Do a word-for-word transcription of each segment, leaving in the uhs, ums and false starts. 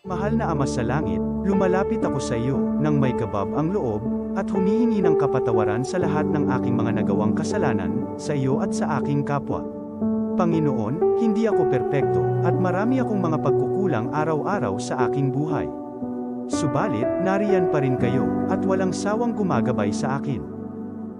Mahal na Ama sa Langit, lumalapit ako sa iyo nang may kabab ang loob at humihingi ng kapatawaran sa lahat ng aking mga nagawang kasalanan sa iyo at sa aking kapwa. Panginoon, hindi ako perpekto at marami akong mga pagkukulang araw-araw sa aking buhay. Subalit, nariyan pa rin kayo at walang sawang gumagabay sa akin.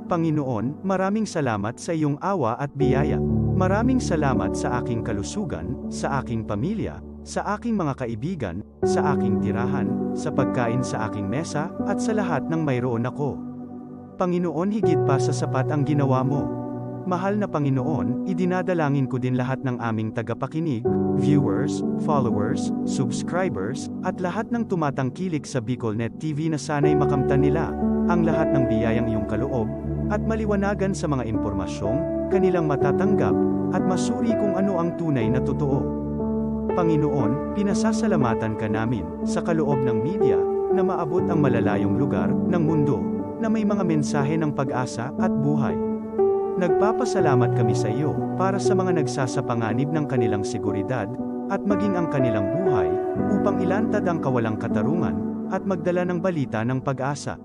Panginoon, maraming salamat sa iyong awa at biyaya. Maraming salamat sa aking kalusugan, sa aking pamilya, sa aking mga kaibigan, sa aking tirahan, sa pagkain sa aking mesa, at sa lahat ng mayroon ako. Panginoon, higit pa sa sapat ang ginawa mo. Mahal na Panginoon, idinadalangin ko din lahat ng aming tagapakinig, viewers, followers, subscribers, at lahat ng tumatangkilik sa BicolNet T V na sana'y makamtan nila ang lahat ng biyayang iyong kaloob at maliwanagan sa mga impormasyong kanilang matatanggap at masuri kung ano ang tunay na totoo. Panginoon, pinasasalamatan ka namin sa kaloob ng media na maabot ang malalayong lugar ng mundo na may mga mensahe ng pag-asa at buhay. Nagpapasalamat kami sa iyo para sa mga nagsasapanganib ng kanilang seguridad at maging ang kanilang buhay upang ilantad ang kawalang katarungan at magdala ng balita ng pag-asa.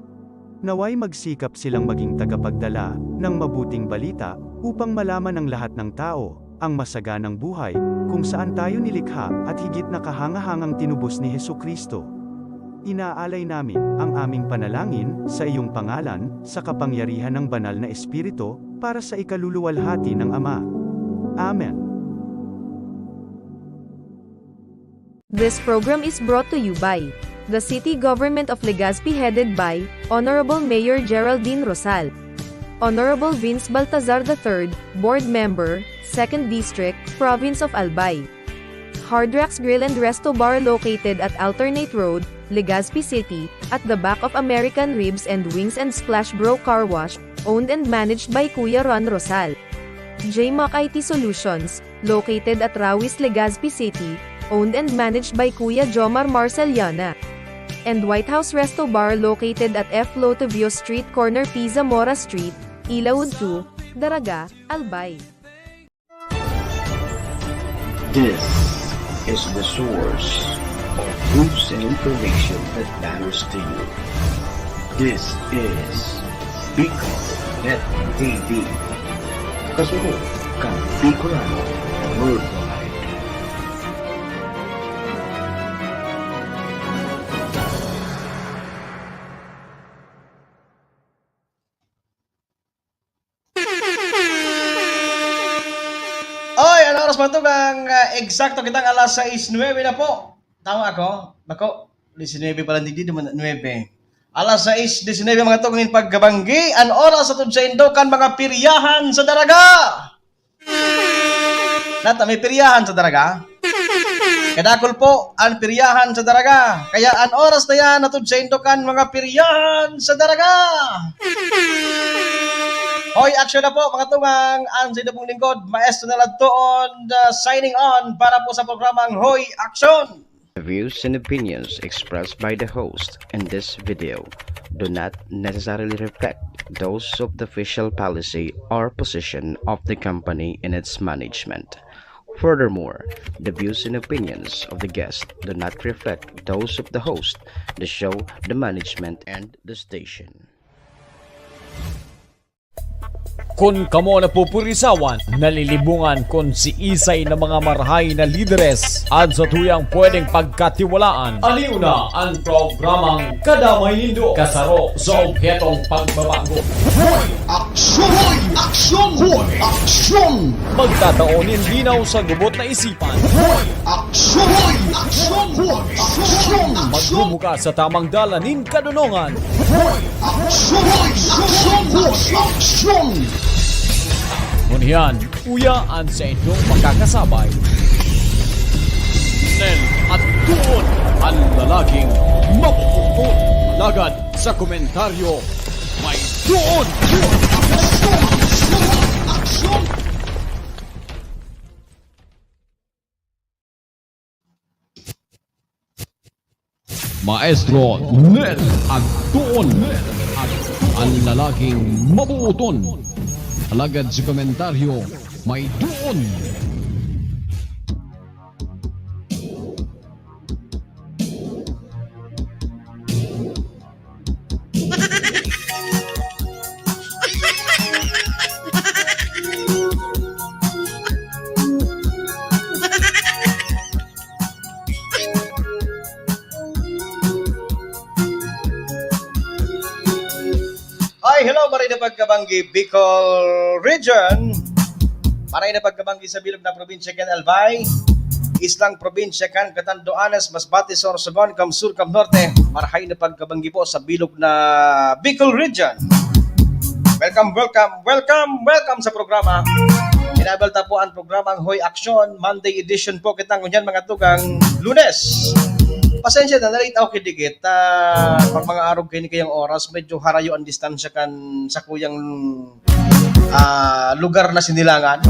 Naway magsikap silang maging tagapagdala ng mabuting balita upang malaman ng lahat ng tao ang masaganang buhay kung saan tayo nilikha at higit na kahangahangang tinubos ni Jesu-Cristo. Inaalay namin ang aming panalangin sa iyong pangalan, sa kapangyarihan ng Banal na Espiritu, para sa ikaluluwalhati ng Ama. Amen. This program is brought to you by the City Government of Legazpi, headed by Honorable Mayor Geraldine Rosal. Honorable Vince Baltazar the third, Board Member, Second District, Province of Albay. Hard Rocks Grill and Resto Bar, located at Alternate Road, Legazpi City, at the back of American Ribs and Wings and Splash Bro Car Wash, owned and managed by Kuya Ron Rosal. J Mac I T Solutions, located at Rawis, Legazpi City, owned and managed by Kuya Jomar Marceliana. And White House Resto Bar, located at F Lotovio Street, corner P Zamora Street, Ilaud two, Daraga, Albay. This is the source of news and information that matters to you. This is Bicol Net T V. Kasunod kan Bicolano Worldwide. Oy, ano oras man to? Ang, ah, eksakto kitang alas sais nuebe na po. Tama ako? Bako, disinebe pala, hindi naman nuebe. Alas sais disinebe, mga tugang, nin pagkabanggi, an oras sa tudsa indo kan mga piryahan sa daraga. Nata, may piryahan sa daraga? Kadakul po an piryahan sa daraga. Kaya an oras na yan, natud sa indo kan mga piryahan sa daraga. Hoy, action na po, mga tugang. Ang sa indo pong lingkod, Maestro na Ladtoon, uh, signing on para po sa programang Hoy, Action! The views and opinions expressed by the host in this video do not necessarily reflect those of the official policy or position of the company in its management. Furthermore, the views and opinions of the guest do not reflect those of the host, the show, the management, and the station. Kun kamo napupurisawan, nalilibungan kun siisay na mga marahay na lideres an satuyang pwedeng pagkatiwalaan, aliw na an programang Kadamay Nindo, kasaro sa obhetong pagbabago. Hoy! Aksyon! Hoy! Aksyon! Hoy! Aksyon! Magtatao nin linaw sa gubot na isipan. Hoy! Aksyon! Hoy! Aksyon! Hoy! Aksyon! Magbubukas sa tamang dalan nin kadonongan. Hoy! Aksyon! Aksyon! Aksyon! Ngunyan, uya an saindong makakasabay, Nel at Tuon, an lalaking mapuputo. Alagad sa komentaryo, may tuon! Aksyon! Aksyon! Aksyon! Maestro Nel Antuon, ang lalaking mabuoton. Alagad sa komentaryo, may duon. Hello, maray na pagkabanggi, Bicol Region. Maray na pagkabanggi sa bilog na probinsya kan Albay, islang probinsya kan Catanduanes, Masbate, Sorsogon, kam Sur, kam Norte. Marahay na pagkabanggi po sa bilog na Bicol Region. Welcome, welcome, welcome, welcome sa programa. Hinabal ta po ang programang Hoy Aksyon, Monday edition po kita ngunyan, mga tugang, Lunes. Pasensya na, na-late ako kidikit. Ah, pag mga arog kayo ni kayang oras, medyo harayo ang distansya kan sa kuyang ah, lugar na sinilangan.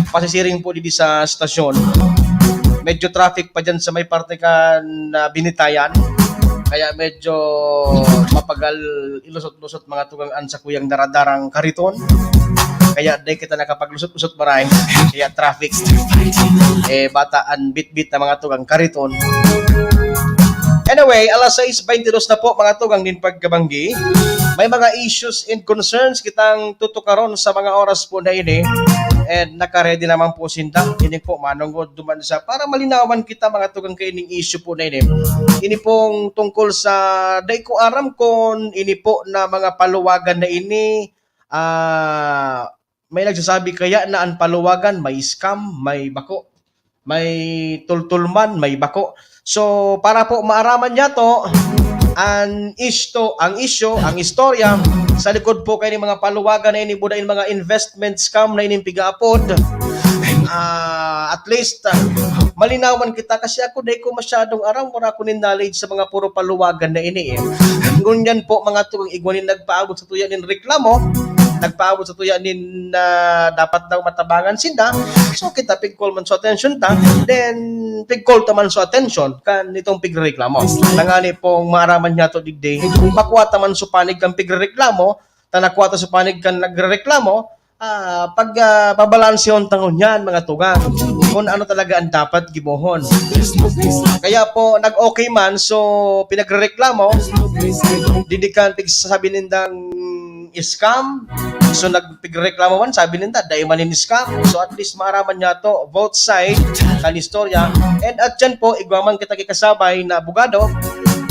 Pasisiring po didi sa stasyon. Medyo traffic pa dyan sa may parte kan, ah, Binitayan. Kaya medyo mapagal ilusot-lusot, mga tugang, an sa kuyang daradarang kariton. Kaya di kita nakapaglusot-lusot maray. Kaya traffic. Eh, bata an bitbit na, mga tugang, kariton. Anyway, alas sais baynte dos na po, mga tugang, nin pagkabanggi. May mga issues and concerns kitang tutukaron sa mga oras po na ini. And naka-ready naman po sinda. Ini po, manongod duman sa, para malinawan kita, mga tugang, kaining issue po na ini. Ini pong tungkol sa, dai ko aram kung ini po na mga paluwagan na ini, ah, may nagsasabi kaya na an paluwagan may scam, may bako, may tultol man, may bako. So, para po maaraman niyato an isto, ang isyu, ang istorya sa likod po kaining mga paluwagan na ini, buda in mga investment scam na ining pigaapod. Ah, at least, ah, malinawan kita kasi ako dai ko masyadong aram, wala ko nin knowledge sa mga puro paluwagan na ini, eh. Ngunyan po, mga tugang, igwa nin nagpaabot sa tuya nin reklamo, nagpaabot sa tuya nin, ah, dapat daw matabangan sinda. So, kita pig-call man so atensyon ta, then pig-call ta man so atensyon kan itong pigrereklamo. Tangani pong maaraman niyato digdi, makuha ta man so panig kan pigrereklamo, ta nakuha ta so panig kan nagrereklamo, ah, pag, ah, babalansehon ta ngunyan, mga tugang, kung ano talaga ang dapat gibohon. Kaya po, nag-okay man, so pinagrereklamo, didi kan pigsasabi nindang scam. So, nagpigreklamo man, sabi ninda, dai man in scam. So, at least maaraman niyato both side kan istorya. And at yan po, igwa man kita kikasabay na abogado,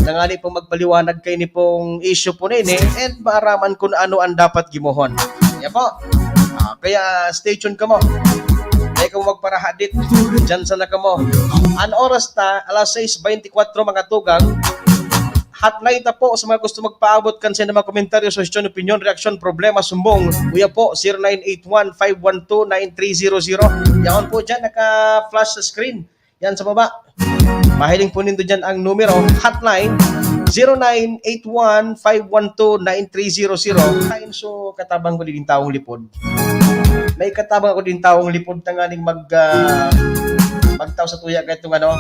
nangani pong magpaliwanag kaini pong issue po na ini, and maaraman kung ano ang dapat gimohon. Yan po. Ah, kaya stay tuned kamo. Dai kamo magparahadit. Diyan sana kamo. An oras ta, alas sais baynte kwatro, mga tugang. Hotline ta po sa mga gusto magpaabot kan sa mga komentaryo, suhestyon, opinyon, reaksyon, problema, sumbong. Kuya po, zero nine eight one five one two nine three zero zero. Yaon po dyan, naka-flash sa screen. Yan sa baba. Mahiling po nindo dyan ang numero, hotline, zero nine eight one five one two nine three zero zero. Kain so katabang ko din taong lipod. May katabang ako din taong lipod tanganing mag, ah, magtaw sa tuya kahit itong ano,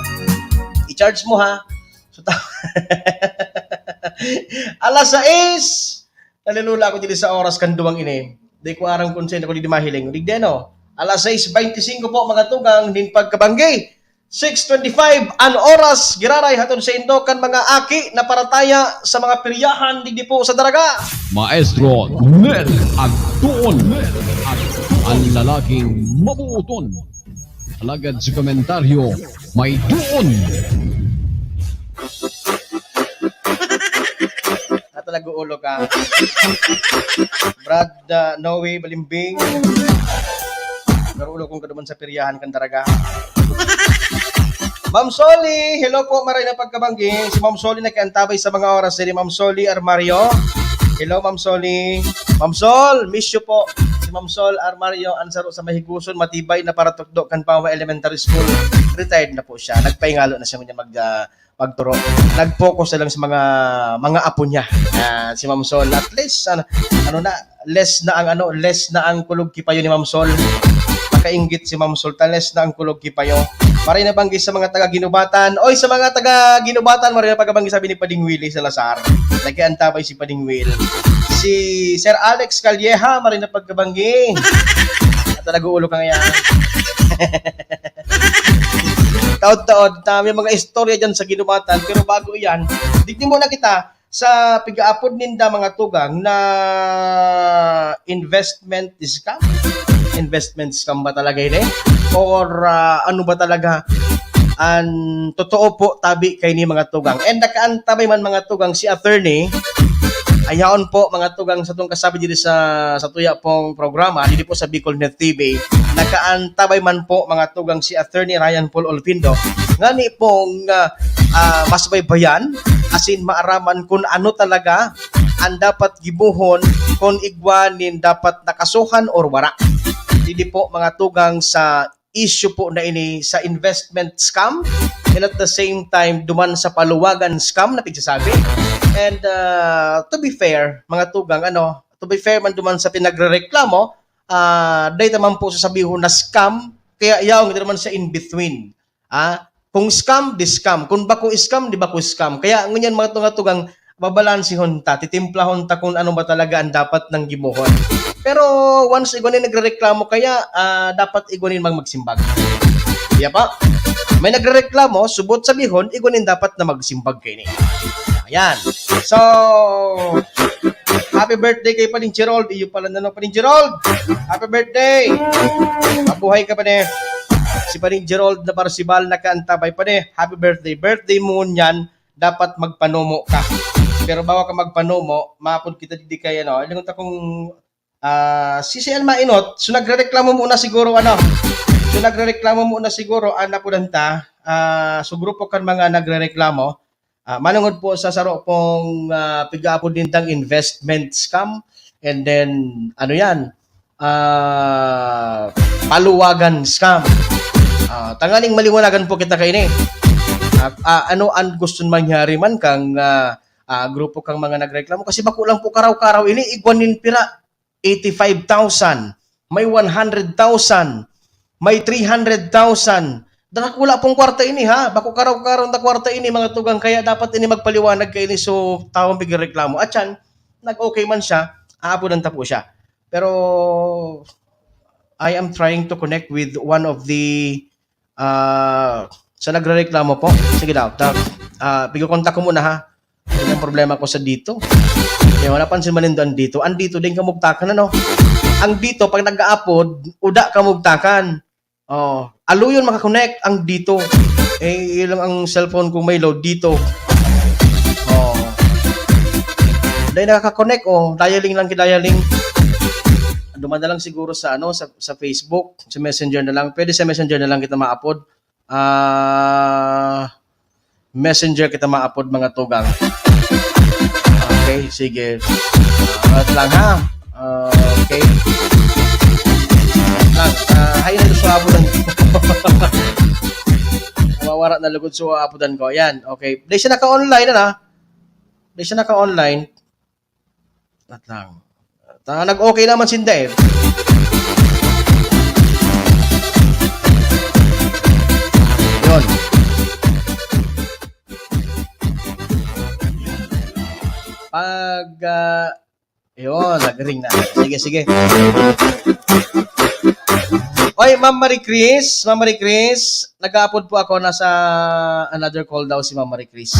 i-charge mo ha. So, ta- Alas sais, nalulula ako dito sa oras kan duwang ini. Di ko aram kung saan ako dito mahiling. Digdi ano? Alas sais baynte singko po, mga tugang, nin pagkabanggi. Six twenty-five an oras, giraray hatod sa indo kan mga aki na parataya sa mga piryahan digdi po sa Daraga. Maestro Nel Agtuon, ang lalaking mabuuton. Alagad sa komentaryo, may doon. Ato nag-uulo ka. Brad, ah, Noe Balimbing. Narulo kong kaduman sa piryahan kan Daraga. Ma'am Soli, hello po, maray na pagkabanggi. Si Ma'am Soli nagkaantabay sa mga oras ni Ma'am Soli Armario. Hello, Ma'am Soli. Ma'am Sol, miss you po. Si Ma'am Sol Armario, ang saro sa Mahiguson, matibay na paratukdo kan Pawa Elementary School. Retired na po siya. Nagpahingalo na siya ngunyan mag, ah, pagturo. Nag-focus na lang sa mga, mga apo niya. Ah, si Ma'am Sol, at least, ano, ano na, less na ang, ano, less na ang kulog kipayo ni Ma'am Sol. Nakainggit si Ma'am Sol, ta less na ang kulog kipayo. Maray na banggi sa mga taga Ginubatan. Oy, sa mga taga Ginubatan, maray na pagkabanggi sabi ni Pading Willie Salazar. Nagkaantabay si Pading Will. Si Sir Alex Calleja, maray na pagkabanggi. At nag-uulo ka ngayon. Taod-taod, ta, may mga istorya dyan sa Ginubatan. Pero bago iyan, digdi muna kita sa pigaapod ninda, mga tugang, na investment scam. Investment scam ba talaga ini? Or, ah, ano ba talaga ang totoo po tabi kaini, mga tugang? And nakaantabay man, mga tugang, si attorney Ayaon po, mga tugang, sa tong kasabi diri sa, sa tuya pong programa, diri po sa Bicol Net T V, nakaantabay man po, mga tugang, si Attorney Ryan Paul Olvindo, ngani pong, ah, ah, masubaybayan, asin maaraman kun ano talaga ang dapat gibohon, kun igwa nin dapat nakasuhan or wara. Diri po, mga tugang, sa issue po na ini sa investment scam, and at the same time, duman sa paluwagan scam na pigsasabi. And, ah, to be fair, mga tugang, ano, to be fair man duman sa pinagrereklamo, ah, dai ta man po sasabihon na scam, kaya yaon kita naman sa in-between. Ah, kung scam, di scam. Kung bako scam, di bako scam. Kaya ngunyan, mga tugang-tugang, babalansehon ta, titimplahon ta kung ano ba talaga ang dapat nang gibohon. Pero once igwa nin nagrereklamo, kaya, ah, dapat igwa nin mag-, magsimbag. Iya pa? May nagrereklamo, subot sabihon, igwa nin dapat na magsimbag kaini. Ayan. So, happy birthday kay Paring Gerald. Iyo pala na, no, Paring Gerald. Happy birthday. Mabuhay ka, Pare. Si Paring Gerald na Parsival nakaantabay, Pare. Happy birthday. Birthday mo ngunyan, dapat magpanomo ka. Pero bago ka magpanomo, maapod kita digdi kay, ano, lingon ta kung, ah, si, si Alma Inot, so nagrereklamo muna siguro, ano, so nagrereklamo muna siguro, ang napunan ta, ah, so grupo kan mga nagrereklamo, ah, manungod po sa saro pong, ah, pigaapod nindang investment scam, and then, ano yan, ah, paluwagan scam. Ah, tanganing maliwanagan po kita kaini. Ah, ah, ano ang gusto mangyari man kang, ah, ah, grupo kang mga nagreklamo? Kasi bako lang po karaw-karaw ini, igwa nin pira, eighty-five thousand, may one hundred thousand, may three hundred thousand. Dakula pong kwarta ini, ha? Bako karaw-karaw na kwarta ini, mga tugang, kaya dapat ini magpaliwanag kaini, so tawong pigreklamo. At yan, nag-okay man siya, aapodan ta po siya. Pero, I am trying to connect with one of the, ah, sa nagrereklamo po. Sige daw, ta-, ah, pigkokontak ko muna, ha? Yan ang problema ko sa dito. Kaya wala pansin manindo ang dito. Ang dito din kamugtakan, ano? Ang dito, pag nag-aapod, uda kamugtakan. Oh, aluyon makakonek ang dito. Eh, ilang ang cellphone kung may load dito. Oh. Dahil nakaka-connect, oh, dialing lang, dialing. Duman na lang siguro sa, ano, sa, sa Facebook, sa Messenger na lang. Pwede sa Messenger na lang kita maapod. Ah, Messenger kita maapod, mga tugang. Okay, sige. At lang, ha? Ah, okay. Lang, ah, hay na, gusto apodan ko. Nawawara na lugod, so apodan ko. Yan, okay. Di siya naka-online, ano? Di siya naka-online. At lang. Ta, nag-okay naman sinda, eh. Yun. Pag, ah, yun, nag-ring na. Sige, sige. Oy, Ma'am Marie Chris, Ma'am Marie Chris, nag-aapod po ako, nasa another call daw si Ma'am Marie Chris.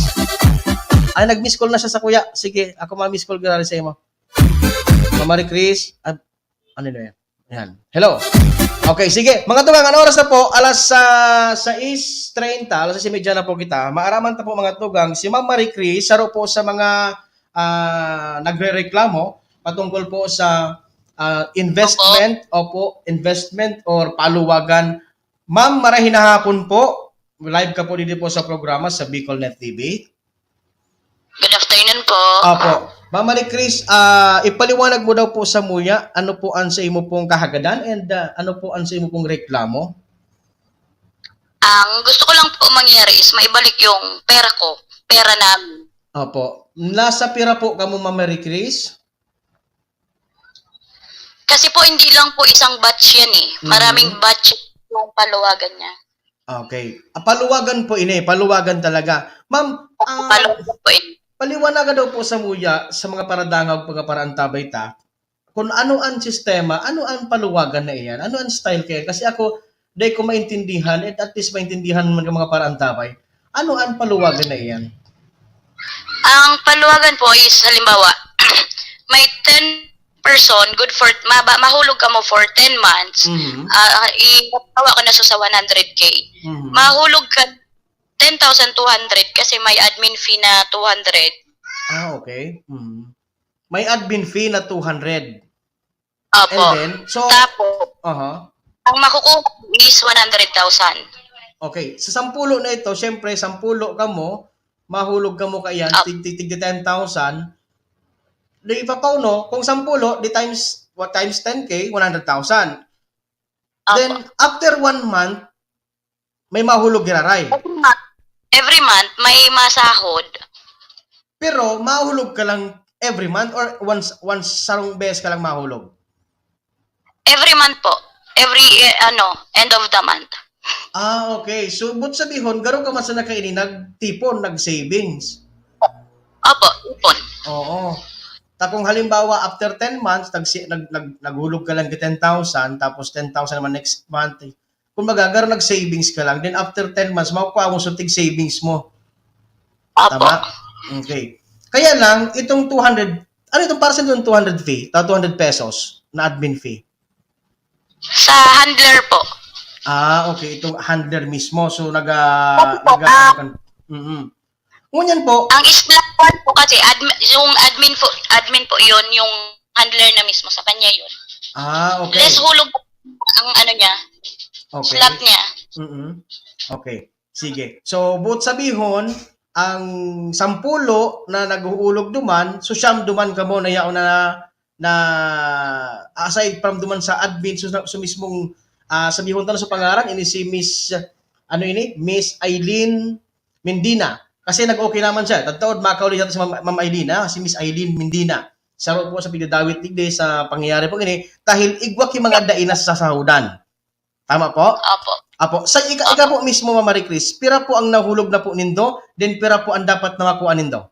Ay, nag-miss call na siya sa kuya. Sige, ako ma-miss call giraray sa imo. Ma'am Marie Chris, ah, ano na yan? Yan. Hello. Okay, sige. Mga tugang, ano oras na po? Alas, ah, sais treinta, alas sais y media na po kita. Maaraman ta po, mga tugang, si Ma'am Marie Chris, saro po sa mga, ah, nagrereklamo patungkol po sa, ah, investment, opo, investment or paluwagan. Ma'am, marhay na hapon po. Live ka po dito po sa programa sa Bicol Net T V. Good afternoon po. Opo. Ma'am Marie Chris, ah, ipaliwanag mo daw po sa muya, ano po ang sa imo pong kahagadan and, ah, ano po ang sa imo pong reklamo? Ang gusto ko lang po mangyari is maibalik yung pera ko, pera namin. Opo. Nasa pira po kamo, Ma'am Marie Chris? Kasi po, hindi lang po isang batch yan eh. Mhm. Maraming batch yung paluwagan niya. Okay. Ah, paluwagan po ini, paluwagan talaga. Ma'am, ah, paluwagan po ini. Paliwanagan daw po sa muya, sa mga paradangaw, mga paraantabay ta, kung ano ang sistema, ano ang paluwagan na iyan, ano ang style kaya? Kasi ako, di ko maintindihan, at at least maintindihan man ng mga paraantabay. Ano ang paluwagan na iyan? Ang paluwagan po is, halimbawa, may ten person, good for, maba-, mahulog ka mo for ten months, Mhm. ah, i-, halimbawa ko na sa one hundred K. Mhm. Mahulog ka ten thousand two hundred kasi may admin fee na two hundred. Ah, okay. Mhm. May admin fee na two hundred. Opo. And then, so, Tapos, aha. Ang makukuha is one hundred thousand. Okay, sa sampulo na ito, syempre, sampulo kamo, mahulog kamo kaiyan, Opo. tig, tig, tig ten thousand. Di ba pa, no? Kung sampulo, di times, what, times ten K, one hundred thousand. Opo. Then, after one month, may mahulog giraray. Every month, every month may masahod. Pero mahulog ka lang every month or once, once, sarong beses ka lang mahulog? Every month po. Every, eh, ano, end of the month. Ah, okay. So, but sabihon, garo ka man sana kaini nagtipon, nag-savings. Opo, ipon. Oo. Ta kung halimbawa, after ten months, nag, nag, nag, naghulog ka lang ka ten thousand, tapos ten thousand naman next month. Kumbaga, garo nag-savings ka lang. Then after ten months, makukuha mo sa tig-savings mo. Opo. Tama? Okay. Kaya lang, itong two hundred, ano itong para sa itong two hundred fee? Ta two hundred pesos na admin fee? Sa handler po. Ah, okay. Itong handler mismo. So, naga, Opo, naga, ah. Ano kan-, mm-mm. Ngunyan po. Ang Slack one po kasi, admin, yung admin po, admin po yun, yung handler na mismo sa kanya yun. Ah, okay. Less hulog ang ano niya, Okay. slot niya. Mm-mm. Okay. Sige. So, buot sabihon, ang sampulo na naghuhulog duman, so siyam duman kamo na yaon na, na aside from duman sa admin, so, so mismong, ah, sabihon ta na sa pangaran, ini si Miss, ano ini? Miss Eileen Mendina. Kasi nag-okay naman siya. Tataod, makauli natin si Ma'am, Ma'am Eileen, ha? Si Miss Eileen Mendina. Saro po sa pigdadawit digdi sa pangyayari po ini, dahil igwa ki mga dai na sa sahudan. Tama po? Opo. Apo, sa ika, ika po mismo, Ma'am Marie Chris, pira po ang nahulog na po nindo, then pira po ang dapat na makuha nindo?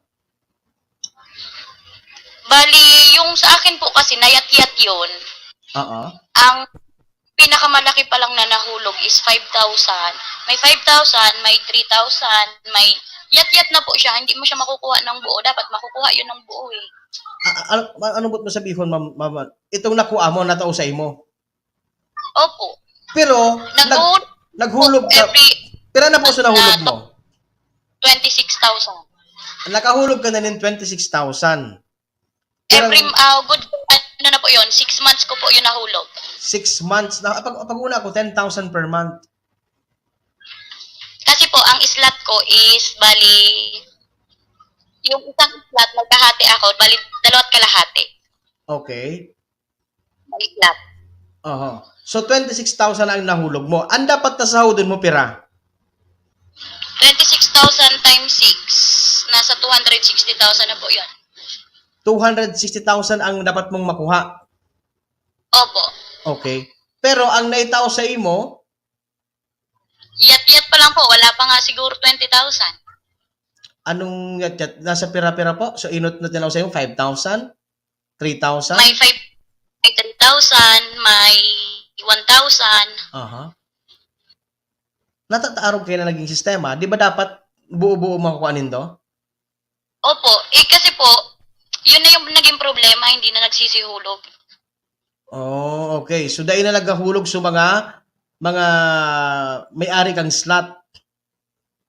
Bali, yung sa akin po kasi, nayat-yat yun. Oo. Ang pinakamalaki pa lang na nahulog is five thousand. May five thousand, may three thousand, may yat-yat na po siya. Hindi mo siya makukuha ng buo. Dapat makukuha yun ng buo eh. A- a- ano, ano mo sabihon, ma'am, ma'am? Itong nakuha mo, natao sa imo? Opo. Pero, nag, Nag-, naghulog ka, every pira na po sa nahulog mo? twenty-six thousand. Nakahulog ka na nin twenty-six thousand. Pero Every, ah, good, ano na po yun, six months ko po yun nahulog. Six months na, pag, pag una ko, ten thousand per month. Kasi po, ang slot ko is, bali, yung isang slot, magkahati ako, bali, dalawa't kalahati. Okay. May slot. Aha. So, twenty-six thousand ang nahulog mo. Ang dapat na sahudon mo, pira? Twenty-six thousand times six, nasa two hundred sixty thousand na po yun. Two hundred sixty thousand ang dapat mong makuha. Opo. Okay. Pero ang naitao sa imo, Yat-yat pa lang po, wala pa nga siguro twenty thousand. Anong yat-yat? Nasa pira-pira po? So, inot na tinaw sa'yo, five thousand? Three thousand? May five, may three thousand, may one thousand. Aha. Natataarog kayo na naging sistema. Di ba dapat buo-buo makukuha nindo? Opo. Eh, kasi po, yun na yung naging problema, hindi na nagsisihulog. Oh, okay. So, dai na nagahulog sa mga, mga may-ari kang slot.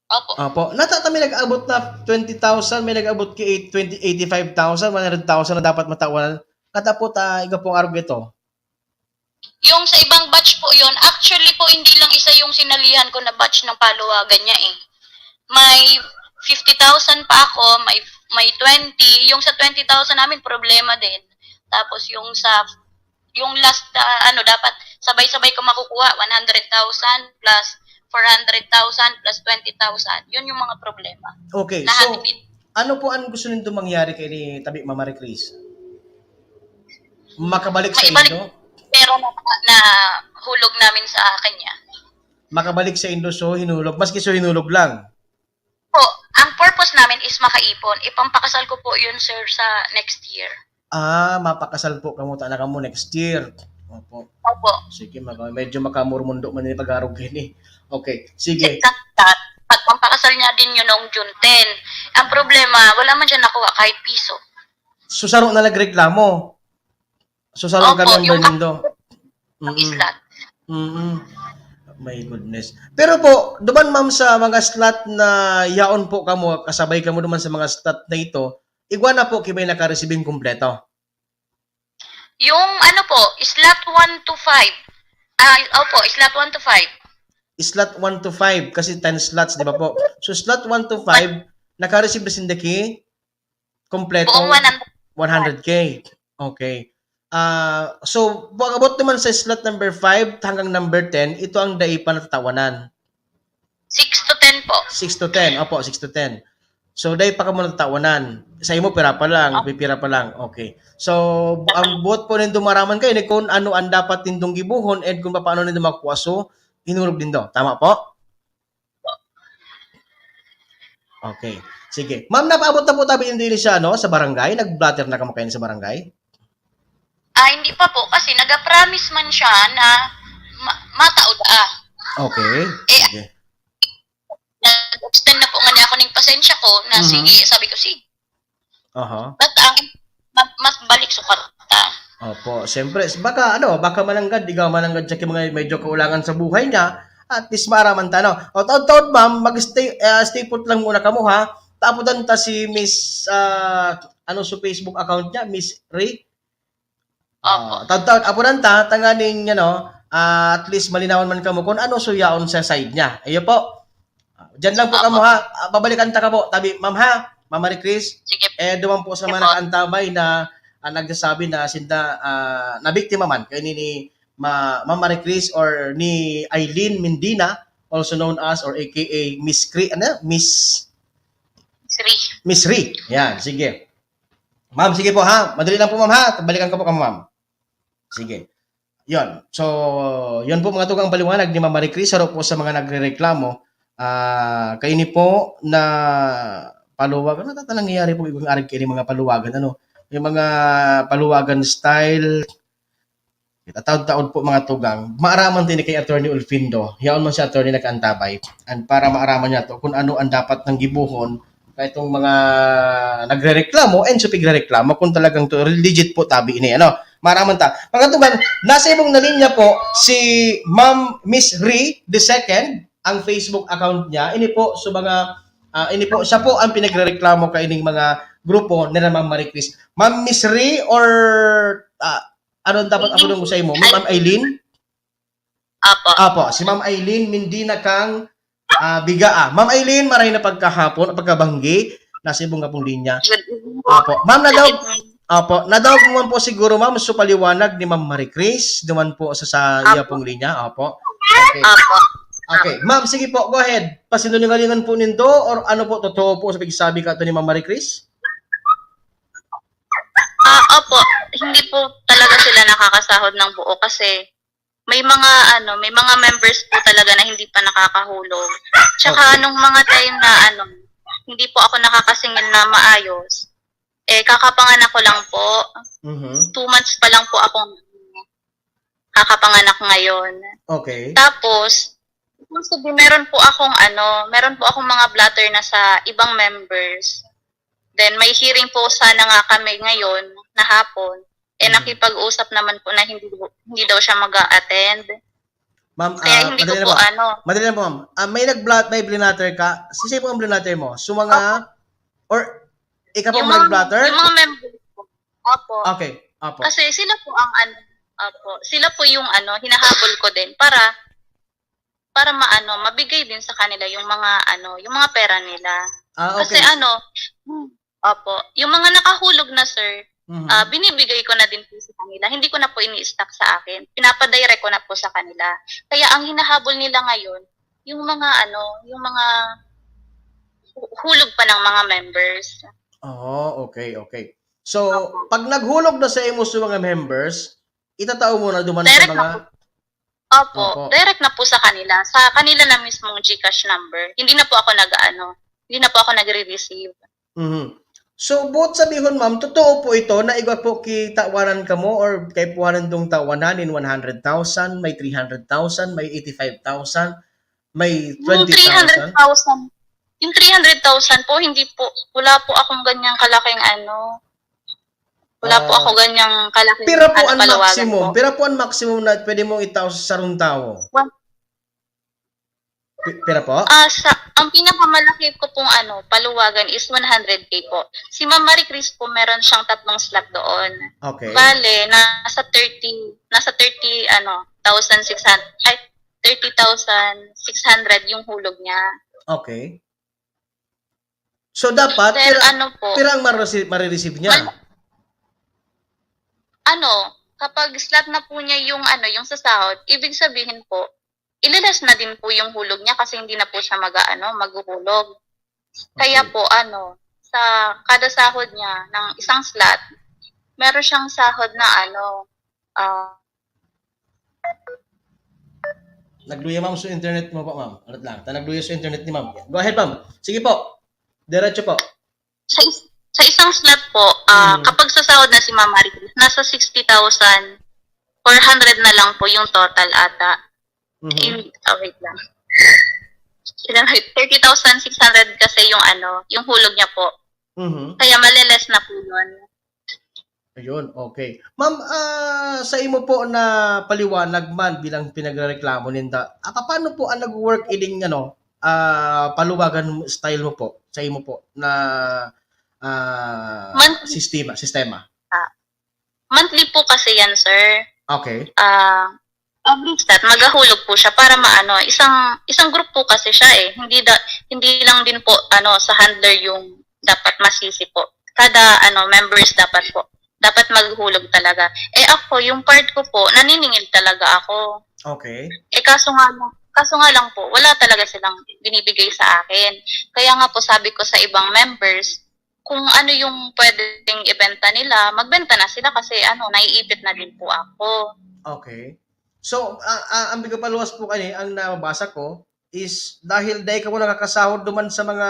Opo. Opo. Natata may nag-abot na twenty thousand, may nag-abot ki eight, twenty, eighty-five thousand, one hundred thousand na dapat matawan. Katapot, ah, iga pong arog ito. Yung sa ibang batch po yun, actually po, hindi lang isa yung sinalihan ko na batch ng paluwagan niya eh. May fifty thousand pa ako, may, may twenty. Yung sa twenty thousand namin, problema din. Tapos yung sa, yung last, ah, ano, dapat sabay-sabay ko makukuha, one hundred thousand plus four hundred thousand plus twenty thousand. Yun yung mga problema. Okay, Lahat so, din. Ano po ang gusto nindo mangyari kay ni Tabi Mama Marie Chris? Makabalik sa Maibalik. Indo? Pero na, na hulog namin sa kanya. Makabalik sa Indo, so hinulog. Maski so hinulog lang. Po, ang purpose namin is makaipon. Ipampakasal ko po yun, sir, sa next year. Ah, mapakasal po kamo, ta na kamo next year. Opo. Opo. Sige, mag-, medyo makamurmundo man ni pag-arog ini. Okay, sige. Pag pampakasal niya din yun noong June ten. Ang problema, wala man siya nakuha kahit piso. So, saro na nagreklamo. So, saro Opo, ka member yung nindo. Ang Mm-mm. slot. Mm-mm. My goodness. Pero po, duman, ma'am, sa mga slot na yaon po kamo, kasabay kamo duman sa mga slot na ito, Igwa na po ki may nakaresibing kumpleto. Yung ano po, slot one to five. Ah, opo, slot one to five. Slot one to five, kasi ten slots, di ba po? So, slot one to five, nakareceive na sinda ki kompletong Buong one hundred. one hundred K. Okay. Ah, so, pag-abot naman sa slot number five hanggang number ten, ito ang dai pa natatawanan. Six to ten po. Six to ten. Opo, six to ten. So, dai pa kamo natatawanan. Sa imo, pira pa lang, Opo. pipira pa lang. Okay. So, ang buot po nindo maraman kayo ni kung ano ang dapat nindong gibuhon and kung paano nindo makuha. So, hinulog nindo. Tama po? Okay. Sige. Ma'am, napaabot na po tabi hindi ni siya, no, sa barangay? Nag-blotter na kamo kayo sa barangay? Ah, hindi pa po kasi nag-promise man siya na ma- mataod ah. Okay. Eh, Sige. Nag-extend na po nga niya ako ning pasensya ko na Mhm. sige, sabi ko, sige. Aha. But ang ma- mas balik sukat ta. Opo, siyempre, s- baka ano, baka mananggad, ikaw mananggad siya ki mga medyo kaulangan sa buhay niya, at least maaraman ta, no? O, taod-taod, ma'am, mag-stay, ah, stay put lang muna kamo, ha? Tapudan ta si Miss, ah, ano sa Facebook account niya, Miss Ray? Opo. Ah, taod-taod, apudan ta, tanganing, ano, ah, at least malinawan man kamo kung ano suyaon sa side niya. Iyo po. Ah, diyan lang po Opo. kamo, ha? Ah, babalikan ta ka po. Tabi, ma'am, ha? Ma'am Marie Chris? Sige. Eh, duman po sa Sige mga po. nakaantabay na, ah, nagsasabi na sinda, ah, nabiktima man. Kaya ni, ni Ma-, Ma'am Marie Chris or ni Eileen Mendina, also known as or A K A Miss Cri-, ano? Miss Miss Ri. Miss Ri. Yan, sige. Ma'am, sige po ha. Madali lang po, ma'am ha. Balikan ko po kamo, ma'am. Sige. Yon. So, yon po mga tugang paliwanag ni Ma'am Marie Chris, saro po sa mga nagrereklamo. Ah, kaini po na paluwag, ano ta nangyayari po igong arag kaini mga paluwagan, ano? Yung mga paluwagan style, Kita taod-taod po mga tugang, maaraman din kay Attorney Ulfindo, yaon man si Attorney nag-antabay. And para maaraman niya to kung ano ang dapat nang gibuhon kaitong mga nagrereklamo and sa pigrereklamo kung talagang to legit po tabi ini, ano. Maaraman ta. Mga tugang, nasa ibong na linya po si Ma'am Miss Ri the second, ang Facebook account niya. Ini po sa mga, ah, ini po, siya po ang pinagrereklamo kaining mga grupo nila Ma'am Marie Chris. Ma'am Miss Ri or, ah, ano dapat ako Eileen. nung sa imo? Ma'am Eileen? Apo. Apo, si Ma'am Eileen, Mindina kang, ah, Bigaa. Ma'am Eileen, maray na pagkahapon, pagkabanggi, nasa ibong kapong linya. Good evening po. Apo. Ma'am, nadaog, Good evening. apo, nadaog mo man po siguro, ma'am, so paliwanag ni Ma'am Marie Chris, duman po sa, sa Apo. iya pong linya. Apo. Okay. Apo. Okay. Ma'am, sige po, go ahead. Pasinungalingan po nindo or ano po, totoo po sa pagsabi ka to ni Ma'am Marie Chris? Ah, opo. Hindi po talaga sila nakakasahod ng buo kasi may mga ano, may mga members po talaga na hindi pa nakakahulog. Tsaka Okay. nung mga time na ano, hindi po ako nakakasingil na maayos, eh, kakapanganak ko lang po. Mhm. Two months pa lang po akong kakapanganak ngayon. Okay. Tapos, ibig sabihin, meron po akong ano, meron po akong mga blotter na sa ibang members. Then, may hearing po sana nga kami ngayon na hapon. Eh, Mhm. nakipag-usap naman po na hindi, hindi daw siya mag-a-attend. Ma'am, Kaya ah, hindi ko madali lang po po. ano. Madali lang po, ma'am. Ah, may nag-blot-, may blinatter ka? Sisay po ang blinatter mo? So, mga, Opo. or, ikaw po Yung ang mga, nag-blotter? yung mga members po. Opo. Okay, opo. Kasi sila po ang ano, opo. Sila po yung ano, hinahabol ko din para, para maano, mabigay din sa kanila yung mga ano, yung mga pera nila. Ah, Kasi okay. ano, hmm, opo, yung mga nakahulog na, sir, Mhm. ah, binibigay ko na din po sa kanila. Hindi ko na po ini-stock sa akin. Pinapadirect ko na po sa kanila. Kaya ang hinahabol nila ngayon, yung mga ano, yung mga hu-, hulog pa ng mga members. Oh, okay, okay. So, Opo. pag naghulog na sa imo sa mga members, itatao mo na duman sa Direct na mga po. Opo, Opo. direct na po sa kanila. Sa kanila na mismong GCash number. Hindi na po ako nag-aano, hindi na po ako nagre-receive. Mhm. So, buot sabihon, ma'am, totoo po ito na igwa po kitawanan kamo or kaipuhanan dong tawanan in one hundred thousand, may three hundred thousand, may eighty-five thousand, may Yung twenty thousand? three hundred thousand, yung three hundred thousand po, hindi po, wala po akong ganyang kalaking ano, wala po Ah, ako ganyang kalaking pira po ano, ang palawagan maximum? po. Pira po ang maximum na pwede mong itao sa sarong tawo? One, Pi- Pira po? Ah, sa, ang pinakamalaki ko pong ano, paluwagan is one hundred K po. Si Ma'am Marie Chris po, meron siyang tatlong slot doon. Okay. Bale, nasa thirty, nasa thirty, ano, thousand six hundred, ay, thirty thousand six hundred yung hulog niya. Okay. So dapat, Then, pira, ano po, pira ang mare-receive, mare-receive niya? Mal- ano, kapag slot na po niya yung, ano, yung sasahod, ibig sabihin po, ililes na din po yung hulog niya kasi hindi na po siya mag, ano, maghuhulog. Kaya Okay. po, ano, sa kada sahod niya ng isang slot, meron siyang sahod na, ano, ah, Nagluya, ma'am, sa internet mo po, ma'am. Ano lang, ta nagluya sa internet ni ma'am. Go ahead, ma'am. Sige po. Diretso po. sa, is- sa isang slot po, ah, Mhm. kapag sasahod na si Ma'am Marie Chris, nasa sixty thousand four hundred na lang po yung total ata. Mhm. In, oh, wait lang. Ilan, thirty thousand six hundred kasi yung ano, yung hulog niya po. Mhm. Kaya maliles na po yun. Ayun, okay. Ma'am, ah, sa imo po na paliwanag man bilang pinagrereklamo ninda, ah, paano po ang nag-work ining ano, ah, paluwagan style mo po, sa imo po na, ah, Monthly. sistema, sistema? Monthly po kasi yan, sir. Okay. Ah, every slot, maghahulog po siya para maano, isang, isang group po kasi siya eh. Hindi da, hindi lang din po, ano, sa handler yung dapat masisi po. Kada, ano, members dapat po. Dapat maghulog talaga. Eh ako, yung part ko po, naniningil talaga ako. Okay. Eh kaso nga, kaso nga lang po, wala talaga silang binibigay sa akin. Kaya nga po sabi ko sa ibang members, kung ano yung pwedeng ibenta nila, magbenta na sila kasi ano, naiipit na din po ako. Okay. So, ah, ah, ang bigapaluwas po kani, ang nababasa ko is dahil dai kamo nakakasahod duman sa mga,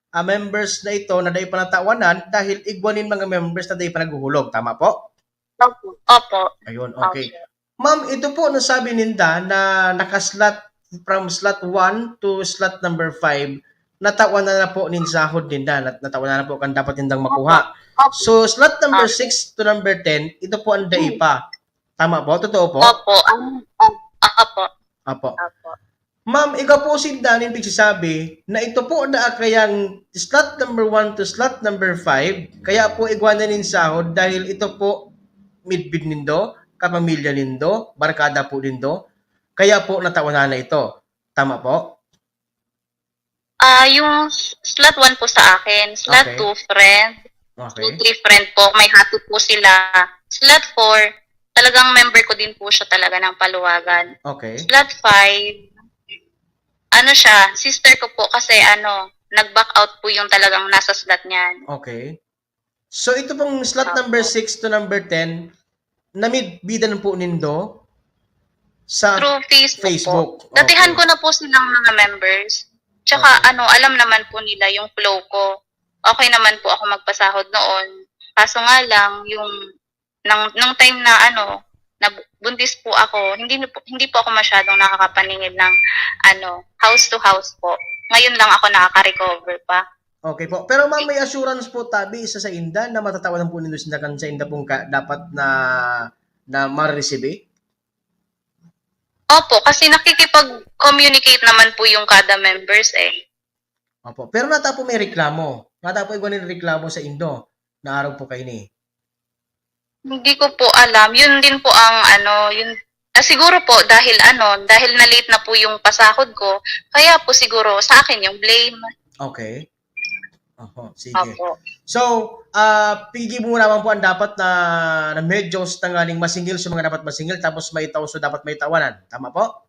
ah, members na ito na dai pa natawanan dahil igwa nin mga members na dai pa naghuhulog. Tama po? Opo. Opo. Ayun, okay. Ma'am, ito po nasabi ninda na naka-slot from slot one to slot number five, natawanan na po nin sahod ninda, nat-, natawanan na po kan dapat nindang makuha. Opo. So, slot number Ah. six to number ten, ito po ang dai pa. Tama po? Totoo po? Opo. Ang, ang, opo. Apo. Opo. Ma'am, ikaw po sinda nin pigsasabi na ito po na kayang slot number one to slot number five, kaya po igwa na nin sahod dahil ito po midbid nindo, kapamilya nindo, barkada po nindo, kaya po natawanan na ito. Tama po? Ah, yung s- slot one po sa akin, slot Okay. two friend, Okay. slot three friend po, may hati po sila. Slot four, talagang member ko din po siya talaga ng paluwagan. Okay. Slot five, ano siya, sister ko po kasi ano, nag-back out po yung talagang nasa slot niyan. Okay. So, ito pong slot Apo. number six to number ten, namidbidan po nindo sa Through Facebook, Facebook. po. Datihan Okay. ko na po silang mga members. Tsaka Okay. ano, alam naman po nila yung flow ko. Okay naman po ako magpasahod noon. Kaso nga lang, yung nang, nung time na ano, na buntis po ako, hindi na po, hindi po ako masyadong nakakapaningil ng ano, house to house po. Ngayon lang ako nakaka-recover pa. Okay po. Pero ma'am, may assurance po tabi sa sainda na matatawanan po nindo sinda kan sainda pong ka, dapat na na ma-receive? Opo, kasi nakikipag-communicate naman po yung kada members eh. Opo. Pero nata po may reklamo. Nata po igwa nin reklamo saindo na arog po kaini. Hindi ko po alam. Yun din po ang ano, yun, ah, siguro po dahil ano, dahil na-late na po yung pasahod ko, kaya po siguro sa akin yung blame. Okay. Opo, sige. Opo. So, ah, piggibo mo lamang po ang dapat na, na medyos tanganing masingil sa mga dapat masingil, tapos may tao sa dapat may tawanan. Tama po?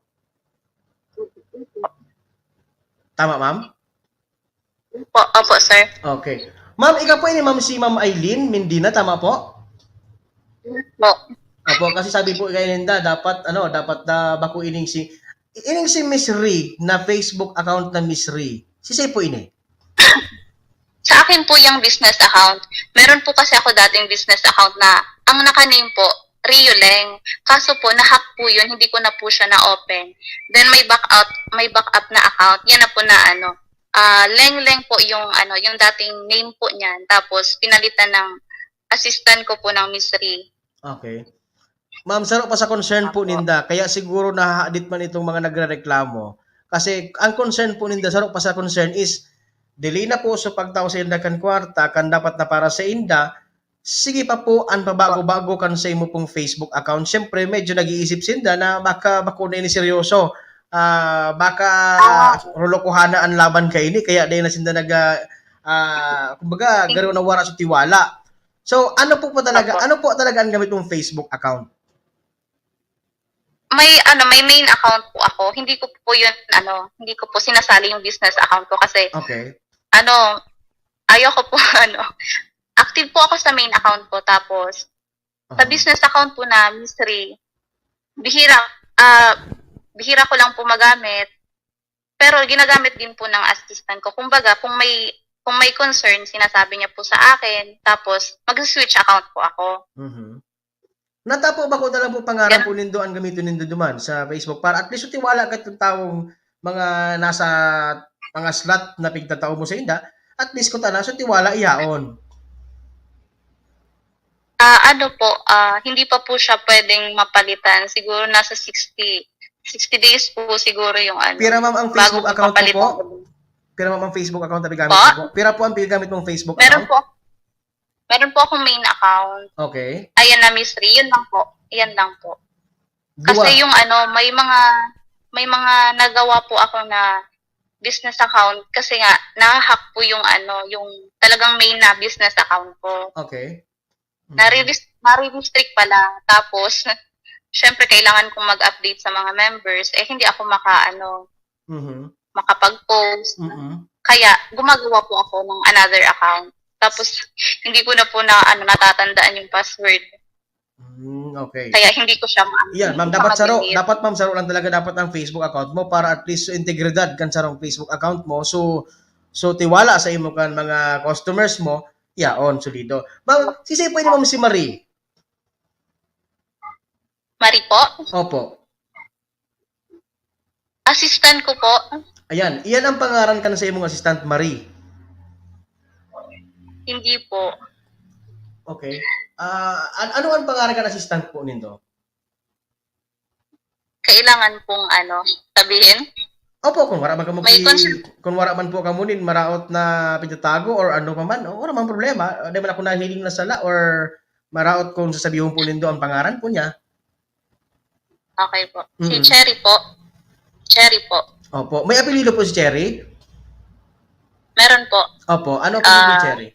Tama, ma'am? Opo, opo, sir. Okay. Ma'am, ikaw po ini, ma'am, si Ma'am Eileen Mendina, tama po? Opo. Opo, kasi sabi po kayo ninda, dapat, ano, dapat na bako ining si, ining si Miss Ri na Facebook account na Miss Ri. Si po ini? Sa akin po yung business account. Meron po kasi ako dating business account na ang naka-name po, Rio Leng. Kaso po, na-hack po yun. Hindi ko na po siya na-open. Then may backup, may backup na account. Yan na po na ano, ah, Leng Leng po yung ano, yung dating name po niyan. Tapos pinalitan ng assistant ko po ng Miss Ri. Okay. Ma'am, saro pa sa concern po Opo. ninda, kaya siguro nahahadit man itong mga nagrereklamo, Kasi ang concern po ninda, saro pa sa concern is, dili na po sa pagtao sa inda kan kwarta, kan dapat na para sa inda, sige pa po an pabago-bago kan sa imo pong Facebook account. Siyempre, medyo nag-iisip sinda na baka bako na ini seryoso. Ah, baka Ah. rolokohana an laban kaini, kaya dai na sinda nag, ah, ah, kumbaga, garo na wara sa tiwala. So, ano po pa talaga, Opo. ano po talaga ang gamit mong Facebook account? May, ano, may main account po ako. Hindi ko po yun, ano, hindi ko po sinasali yung business account ko kasi, Okay. ano, ayoko po, ano, active po ako sa main account ko. Tapos, sa Aha. business account po na, Miss Ray, bihira, ah, bihira ko lang po magamit. Pero ginagamit din po ng assistant ko. Kumbaga, kung may, kung may concern, sinasabi niya po sa akin. Tapos, mag-switch account po ako. Mhm. Natapo ba ko na lang po pangaran Ganun. po nindo ang gamiton nindo duman sa Facebook para at least tiwala ka itong taong mga nasa mga slot na pigtatao mo sa inda, at least kung tana, so tiwala ihaon. Ah, ano po, ah, hindi pa po siya pwedeng mapalitan. Siguro nasa sixty, sixty days po siguro yung ano. Pira, ma'am, ang bago Facebook po account mo papalitan po? ulit. Pira, ma'am, ang Facebook account na gamit Po? mo po? Pira po ang pinagamit mong Facebook Meron account? po. Meron po akong main account. Okay. Ayan na, Miss Ray. Yun lang po. Yan lang po. Duwa. Kasi yung ano, may mga may mga nagawa po ako na business account kasi nga nahahack po yung ano, yung talagang main na business account ko. Okay. Mhm. Nare-rest-, nare-restrict pala. Tapos, syempre kailangan kong mag-update sa mga members. Eh, hindi ako maka, ano, Mhm. makapag-post. Mhm. Kaya, gumagawa po ako ng another account. Tapos, hindi ko na po na, ano, natatandaan yung password. Mm, okay. Kaya hindi ko siya ma-, Yan, hindi ma'am, ko siya dapat saro, ma-delete. dapat, ma'am, saro lang talaga dapat ang Facebook account mo para at least so integridad kan sarong Facebook account mo. So, so tiwala sa imo kan mga customers mo, yaon, solido. Ma'am, sisay po ini, ma'am, si Marie? Marie po? Opo. Assistant ko po. Ayan, iyan ang pangaran kan sa imong assistant, Marie. Hindi po. Okay. Ah, an-, ano ang pangaran kan assistant po nindo? Kailangan pong ano, sabihin? Opo, kung wala man kamo May ki-, concern. Kung wala man po kamo nin maraot na pigtatago or ano pa man, oh, wala mang problema. Ah, di man ako nahiling na sala or maraot kung sasabihon po nindo ang pangaran po niya. Okay po. Si Mm. Cherry po. Cherry po. Opo. May apelyido po si Cherry? Meron po. Opo. Ano apelyido ni Ah, Cherry?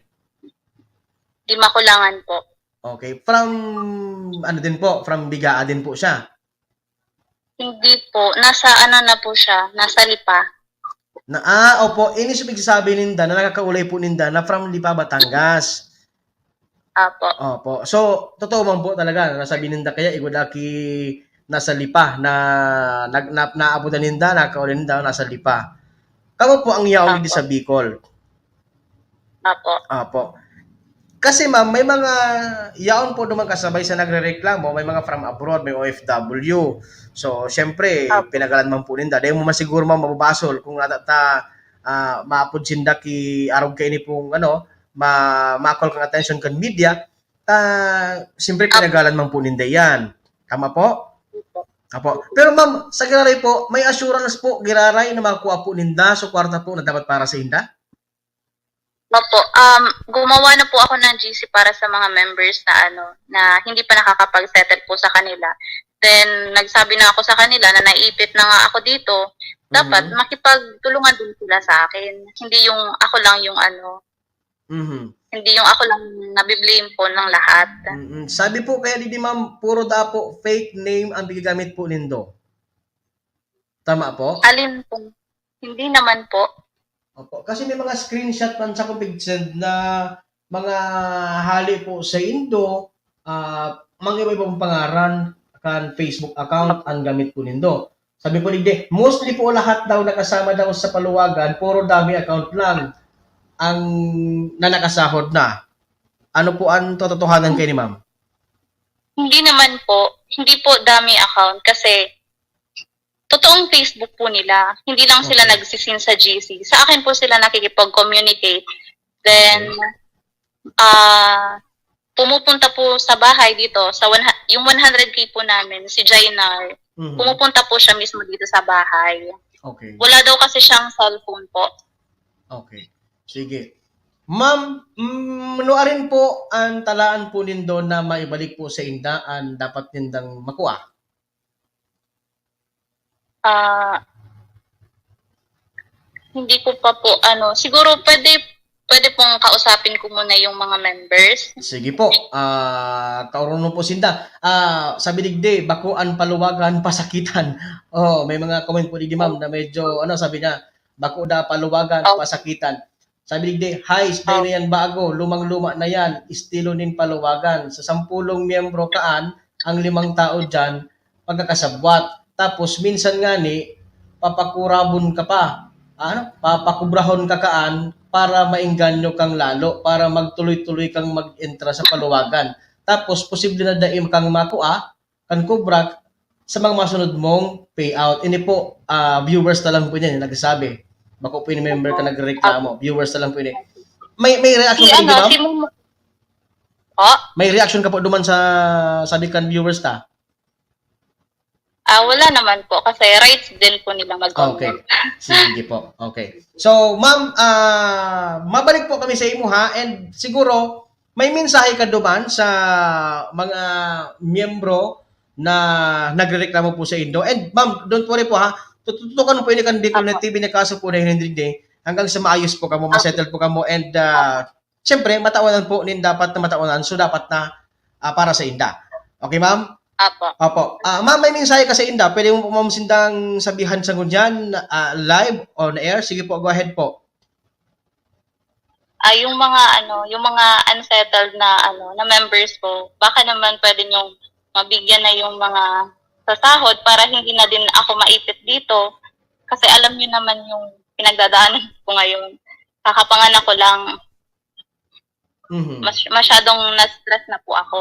Di Makulangan po. Okay. From, ano din po? From Bigaa din po siya? Hindi po. Nasa ano na po siya. Nasa Lipa. Na, ah, opo. Ini so pigsasabi ninda na nakakaulay po ninda na from Lipa, Batangas. Apo. Opo. So, totoo man po talaga na nasabi ninda kaya igwa da ki nasa Lipa na nag-, na, naabutan ninda, nakakaulay ninda, nasa Lipa. Kamo po ang yaon Apo. Sa Bicol. Apo. Apo. Kasi, ma'am, may mga yaon po naman kasabay sa nagrereklamo, may mga from abroad, may O F W. So, syempre, Apo. pinagalan man po ninda. Dahil mo man siguro, ma'am, mababasol kung nata-, ta-, ah, maapod sinda ki arog kaini pong, ano, ma-, ma-call kang attention kan media, ta, siyempre, Apo. pinagalan man po ninda yan. Tama po? Apo. Pero, ma'am, sa giraray po, may assurance po, giraray na makuha po ninda, so kwarta po na dapat para sa inda? Opo. Um, gumawa na po ako ng G C para sa mga members na ano, na hindi pa nakakapag-settle po sa kanila. Then, nagsabi na ako sa kanila na naipit na nga ako dito. Dapat Mhm. makipagtulungan din sila sa akin. Hindi yung ako lang yung ano, Mhm. hindi yung ako lang nabi-blame po ng lahat. Mm-mm. Sabi po kaya didi, ma'am, puro daw po fake name ang gigamit po nindo. Tama po? Alin po? Hindi naman po. Opo. Kasi may mga screenshot man sa kong pig-send na mga hali po sa indo, ah, mga iba-ibang pangaran kan Facebook account ang gamit po nindo. Sabi po digdi, mostly po lahat daw nakasama daw sa paluwagan, puro dummy account lang ang nanakasahod na. Ano po ang tototohanan kaini, ma'am? Hindi naman po. Hindi po dummy account kasi totoong Facebook po nila. Hindi lang sila Okay. nagsi-seen sa G C. Sa akin po sila nakikipag-communicate. Then, Okay. ah, pumupunta po sa bahay dito, sa one hu-, yung one hundred K po namin, si Jainar, Mhm. pumupunta po siya mismo dito sa bahay. Okay. Wala daw kasi siyang cellphone po. Okay. Sige. Ma'am, mm, nuarin po ang talaan po nindo na maibalik po sa inda ang dapat nindang makua? Ah, hindi ko pa po, ano, siguro pwede, pwede pong kausapin ko muna yung mga members. Sige po. Ah, kaoronon po sinda. Ah, sabi digdi, bako an paluwagan, pasakitan. Oh, may mga comment po digdi, ma'am, na medyo, ano, sabi niya, bako da paluwagan, Oh. pasakitan. Sabi digdi, heist, dai na yan bago, lumang-luma na yan, estilo nin paluwagan. Sa sampulong miyembro kaan, ang limang tao dyan, pagkakasabwat. Tapos, minsan ngani, papakurabon ka pa. Ano? Papakubrahon ka kaan para maengganyo kang lalo, para magtuloy-tuloy kang mag-entra sa paluwagan. Tapos, posible na dai kang makua, kan kubra, sa mga masunod mong payout. Ini po, ah, viewers na lang po ini, nagsasabi. Bako po ini member ka nagreklamo. Viewers na lang po ini. May, may reaction Si ka ano, digdi, ma'am? si Mum- Oh, May reaction ka po duman sa sabi kan viewers ta? Ah, wala naman po kasi rights din po nila mag-comment. Okay. Sige po. Okay. So, ma'am, ah, mabalik po kami sa imo, ha, and siguro may mensahe ka duman sa mga miyembro na nagrereklamo po sa indo. And ma'am, don't worry po, ha. Tututukan po ini kan Bicol Net T V na kaso po na Henry Day hanggang sa maayos po kamo, masettle po kamo, and ah, siyempre, matawanan po nin dapat na matawanan, so dapat na ah, para sa inda. Okay, ma'am? Apo. Opo. Ah, ma'am, may mensahe ka sa inda. Pwede mo po, ma'am, sindang sabihan sa ngunyan, ah, live, on air. Sige po, go ahead po. Ah, yung mga ano, yung mga unsettled na ano, na members ko, baka naman pwede niyong mabigyan na yung mga sasahod para hindi na din ako maipit dito. Kasi alam niyo naman yung pinagdadaanan ko ngayon. Kakapanganak ko lang, Mhm. mas, masyadong na-stress na po ako.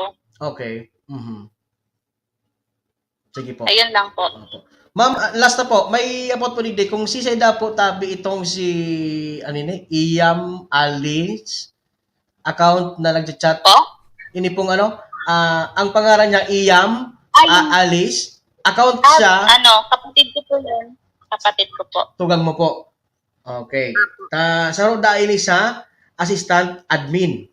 Okay. Mhm. Sige po. Ayun lang po. Opo. Ma'am, ah, last na po, may apot po digdi, kung sisay da po tabi itong si, ano ini, Iyam Alice account na nagchat-chat. Po? Ini pong ano, ah, ang pangaran niya Iyam Ay, ah, Alice. Account ah, siya. Ano, kapatid ko po yun. Kapatid ko po. Tugang mo po. Okay. Ta, saro da ini sa assistant admin.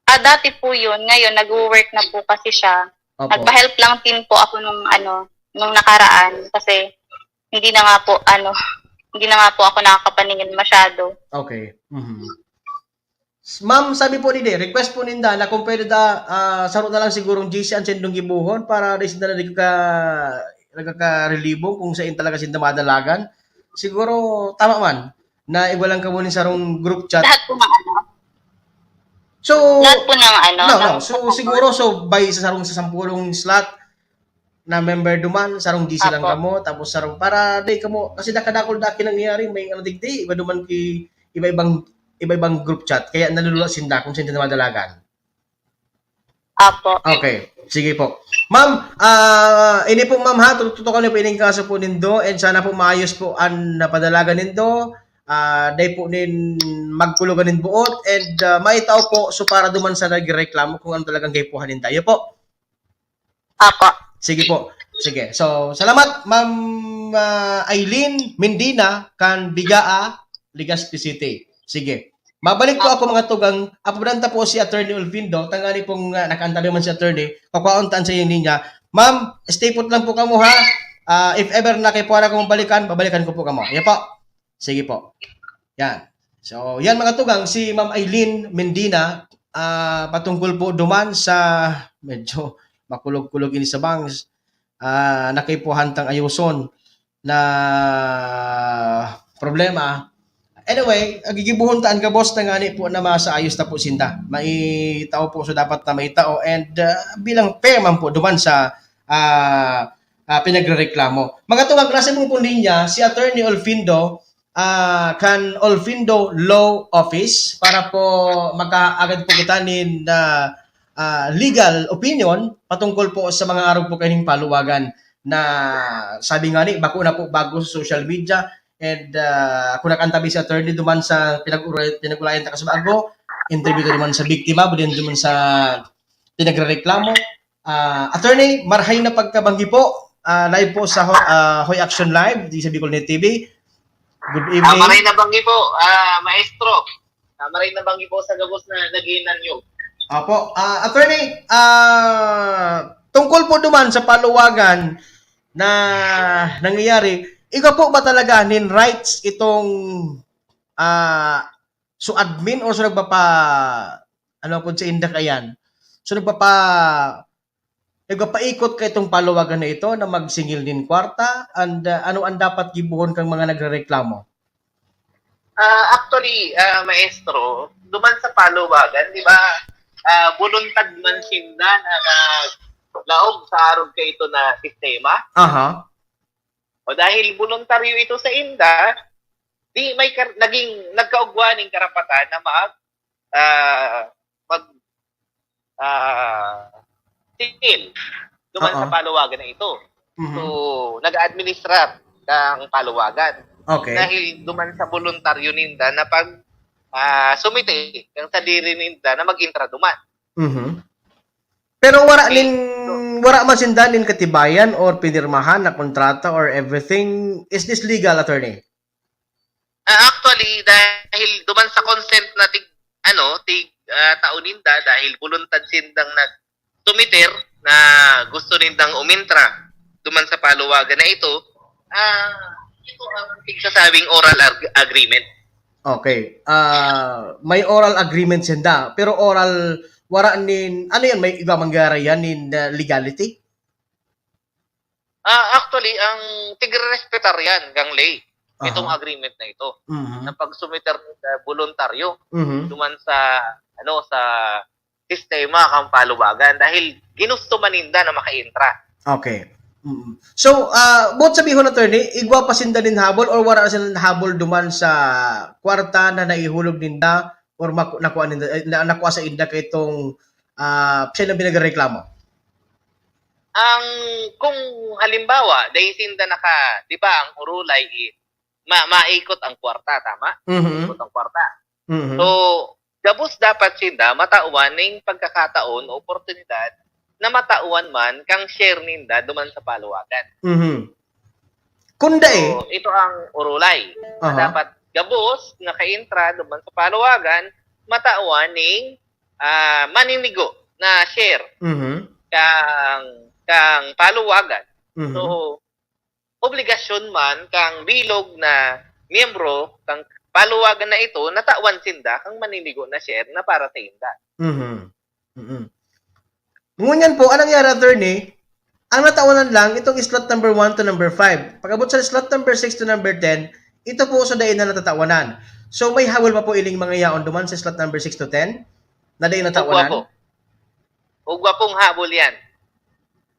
Ah, dati po yun. Ngayon, nag-work na po kasi siya. Opo. Nagpa-help lang din po ako nung ano, nung nakaraan kasi hindi na nga po ano, hindi na nga po ako nakakapaningil masyado. Okay. Mhm. S-, ma'am, sabi po ni De, request po ninda na kung pwede da, ah, saro na lang sigurong G C ang sendong gibuhon para di sila nagka-, nagkakarelibong kung saan talaga sinda madalagan. Siguro, tama man, na igwa lang kamo nin sarong group chat. Lahat po ng ano, So, lahat po ng ano, no, no. ng- So, siguro, so, by sa sarong sa sampulong slot na member duman, sarong G C lang Apo. Kamo, tapos sarong para di kamo, kasi dakadakol daki nangyayari, may ano digdi, iba duman ki, iba-ibang, iba-ibang group chat, kaya nalulula sinda kung saan sila madalagan. Apo. Okay, sige po. Ma'am, ah, ini po, ma'am, ha, tututukan niyo po ining kaso po nindo, and sana po maayos po ang napadalagan nindo. Ah, dai po nin magkulogan nin buot, and ah, maitao po, so para duman sa nagreklamo kung ano talagang kaipuhan ninda. Iyo po. Apo. Sige po. Sige. So, salamat, Ma'am ah, Eileen Mendina, kan Bigaa, Legazpi City. Sige. Mabalik po ako, mga tugang. Apudan ta po si Attorney Olfindo. Tangani pong ah, nakaantabi man si Attorney. Pakwaon taan sa iyong linya. Ma'am, stay put lang po kamo, ha. Ah, if ever na kayo po na akong balikan, babalikan ko po kamo. Yan po. Sige po. Yan. So, yan, mga tugang, si Ma'am Eileen Mendina, ah, patungkol po duman sa medyo makulog-kulog ini sa bangs, ah, nakaipuhan tang ayoson na problema. Anyway, gigibuhon ta an gabos tangani po na masaayos ta po sinda. Maitao po, so dapat na maitao, and ah, bilang fair man po duman sa ah, ah, pinagrereklamo. Mga tugang, nasa mong po linya si Attorney Olfindo, ah, kan Olfindo Law Office para po makaagad po kita nin ah, ah, legal opinion patungkol po sa mga arog po kaning paluwagan na sabi nga ni, bako na po bago sa social media. And ah, kung nakantabi si attorney duman sa pinag-ura-, pinag-ulayan ta kasi bago, interview ta duman sa biktima, budin duman sa pinagrereklamo. Ah, attorney, marhay na pagkabanggi po. Ah, live po sa Ho- ah, Hoy Action Live, di sa Bicol Net T V. Good evening. Ah, maray na banggi po, ah, maestro. Ah, maray na banggi po sa gabos na naghinanyog. Opo. Ah, attorney, ah, tungkol po duman sa paluwagan na nangyayari, igwa po ba talaga nin rights itong, ah, so admin or so nagpapa-, ano po sa indak ayan? So nagpapa-, nagpapaikot ka itong paluwagan na ito na magsingil nin kwarta and, ah, ano ang dapat gibohon kang mga nagrereklamo? Ah, actually, ah, maestro, duman sa paluwagan, di ba, ah, buluntad man sinda na naglaog sa arog kaito na sistema? Aha. O dahil boluntaryo ito sa inda, di may kar- naging nagkaugwa ning karapatan na mag, ah, mag, ah, singil duman sa Oo. paluwagan na ito. Mhm. So, nag-a-administrar ang paluwagan. Okay. Dahil duman sa boluntaryo ninda na pag, ah, sumite ang sadiri ninda na mag-intra duman. Mhm. Pero wara Okay. nin, So wara man sinda nin katibayan or pinirmahan na kontrata or everything. Is this legal, attorney? Ah, actually, dahil duman sa consent na tig-, ano, tig-, ah, tao ninda, dahil buluntad sindang nag-, sumiter na gusto nindang umintra duman sa paluwagan na ito, ah, ito ang pigsasabing oral ag-, agreement. Okay. Ah, may oral agreement sinda, pero oral, wara nin, ano yan, may iba mangyari yan nin, ah, legality? Ah, actually, ang tigrerespetar yan, kang lay, Aha. itong agreement na ito. Mhm. Na pag sumiter, ah, voluntaryo, Mhm. duman sa, ano, sa sistema kang paluwagan dahil ginusto man ninda na makaintra. Okay. Mm. So, ah, buot sabihon, attorney, igwa pa sinda nin habol or wala sinda habol duman sa kwarta na naihulog ninda or maku-, nakuha ninda, eh, na, nakuha sa inda kaitong, ah, siya na pinagreklamo? Ang, kung halimbawa, dahil sinda naka, di ba, ang urulay is ma-, maikot ang kwarta, tama? Mhm. Maikot ang kwarta. Mhm. So, gabos dapat sinda matawan ning pagkakataon o oportunidad na matawan man kang share ninda duman sa paluwagan. Mhm. Kung dai? So, ito ang urulay. Aha. Dapat gabos na kaintra duman sa paluwagan, matawan ning, ah, maninigo na share Mhm. kang, kang paluwagan. Mhm. So, obligasyon man kang bilog na miyembro kang paluwagan na ito na tawan sinda kang maninigo na share na para sa inda. Mhm. Mm. Ngunyan po, anong nangyari, attorney? Ang natawanan lang itong slot number one to number five. Pag-abot sa slot number six to number ten, ito po sa dai na natatawanan. So, may habol pa po ining mga yaon duman sa slot number six to ten na dai Ugwa natawanan? po. Ugwa pong habol yan.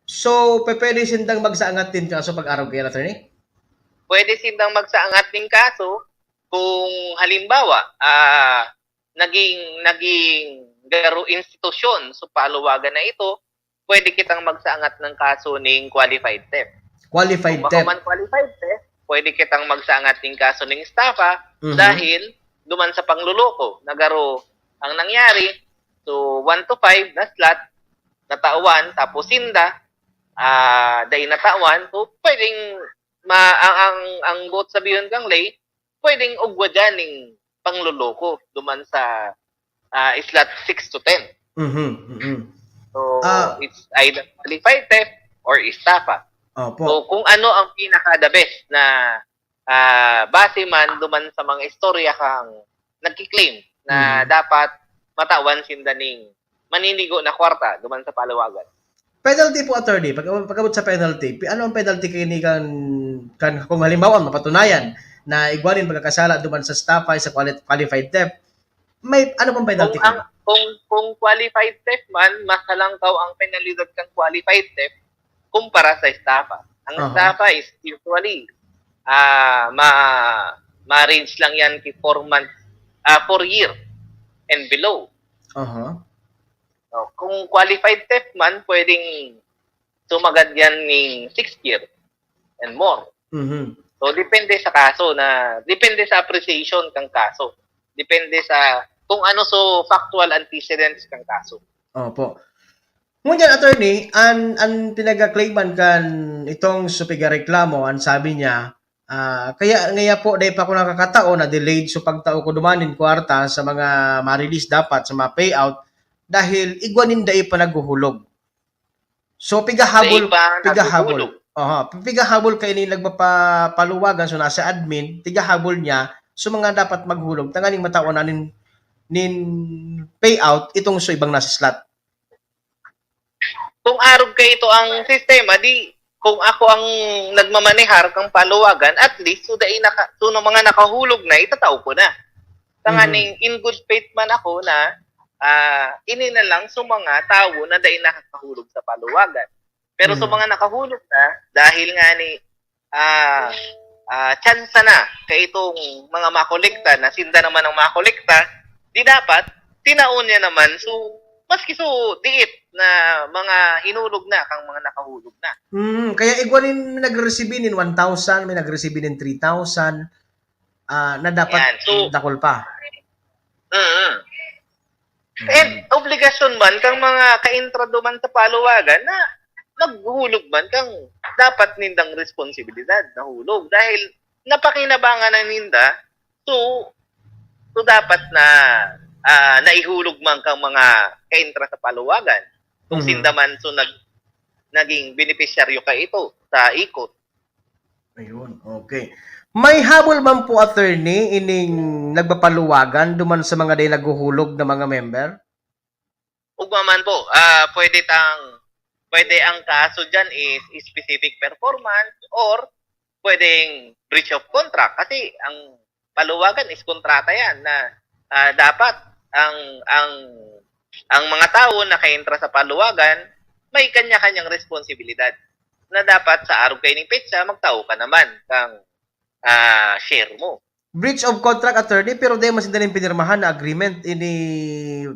So, pe-, pwede sindang magsaangat din kaso pag-arog kayan, attorney? Pwede sindang magsaangat ning kaso kung halimbawa, ah, naging, naging garo institusyon sa paluwagan na ito, pwede kitang magsaangat ng kaso ning qualified theft. Qualified Kung baka theft. man qualified theft, pwede kitang magsaangat ning kaso ning estafa Mhm. dahil duman sa pangloloko na garo ang nangyari. So, one to five na slot, natawan, tapos sinda, ah, dai natawan. So, pwedeng ma-, ang, ang, ang buot sabihon kang lay, pwedeng ugwa dyan ning pangloloko duman sa, ah, slot six to ten. Mhm, mhm. So, Ah. it's either qualified theft or estafa. Opo. So, kung ano ang pinaka-the best na, ah, base man duman sa mga istorya kang nagki-claim na Mhm. dapat matawan sinda ning maninigo na kwarta duman sa paluwagan. Penalty po, attorney. Pag, pag-abot sa penalty, pi-, ano ang penalty kaini kan, kan, kung halimbawa, mapatunayan na igwa nin pagkakasala duman sa estafa, sa quali-, qualified theft, may ano pong penalty Kung ang, kaini? kung, kung qualified theft man, mas halangkaw ang penalidad kan qualified theft kumpara sa estafa. Ang Aha. estafa is usually, ah, ma-, ma-range lang yan ki four months, ah, four year and below. Aha. No? Kung qualified theft man, pwedeng sumagad yan ning six year and more. Mhm. So, depende sa kaso na, depende sa appreciation kang kaso. Depende sa kung ano so factual antecedents kang kaso. Opo. Ngunyan, attorney, an, an pinagka-claiman kan itong so pigareklamo, an sabi niya, ah, kaya ngaya po dai pa ako nakakatao, na-delayed so pagtao ko duman nin kwarta sa mga ma-release dapat sa mga payout dahil igwa nin dai pa naghuhulog. So, pigahabol, Dai pa pigahabol. naghuhulog. Aha, pigahabol kaini nagpapaluwagan, so nasa admin, pigahabol niya, so mga dapat maghulog, tanganing matawan na nin, nin payout itong so ibang nasa slot. Kung arog kaito ang sistema, di, kung ako ang nagmamanehar kang paluwagan, at least, so dai naka-, so no mga nakahulog na, itatao ko na. Tanganing Mhm. in good faith man ako na, ah, ini na lang sa mga tawo na dai nakakahulog sa paluwagan. Pero sa Mhm. mga nakahulog na, dahil nga ni, ah, ah, tsansa na kaitong mga makolekta na sinda naman ang makolekta, di dapat, tinaon niya naman. So, maski so diit na mga hinulog na kang mga nakahulog na. Mm, kaya igwa nin may nagre-resibi nin one thousand, may nagre-resibi nin three thousand, ah, na dapat Yan. So, dakul pa. Mm. And Mm. obligasyon man kang mga kaintra duman sa paluwagan na naghuhulog man kang dapat nindang responsibilidad na hulog dahil napakinabangan na ninda, so, so dapat na, ah, naihulog man kang mga kaintra sa paluwagan. Kung Mhm. sinda man, so nag-, naging benepisyaryo kaito sa ikot. Ayun, okay. May habol man po, attorney, ining nagpapaluwagan duman sa mga dai naghuhulog na mga member? Ugma man po, ah, pwede tang, pwede ang kaso diyan is specific performance or pwedeng breach of contract kasi ang paluwagan is kontrata yan na, ah, dapat ang, ang, ang mga tao na kaintra sa paluwagan may kanya-kanyang responsibilidad na dapat sa arog kaining petsa magtao ka naman kang, ah, share mo. Breach of contract, attorney, pero dai man sinda nin pinirmahan na agreement, ini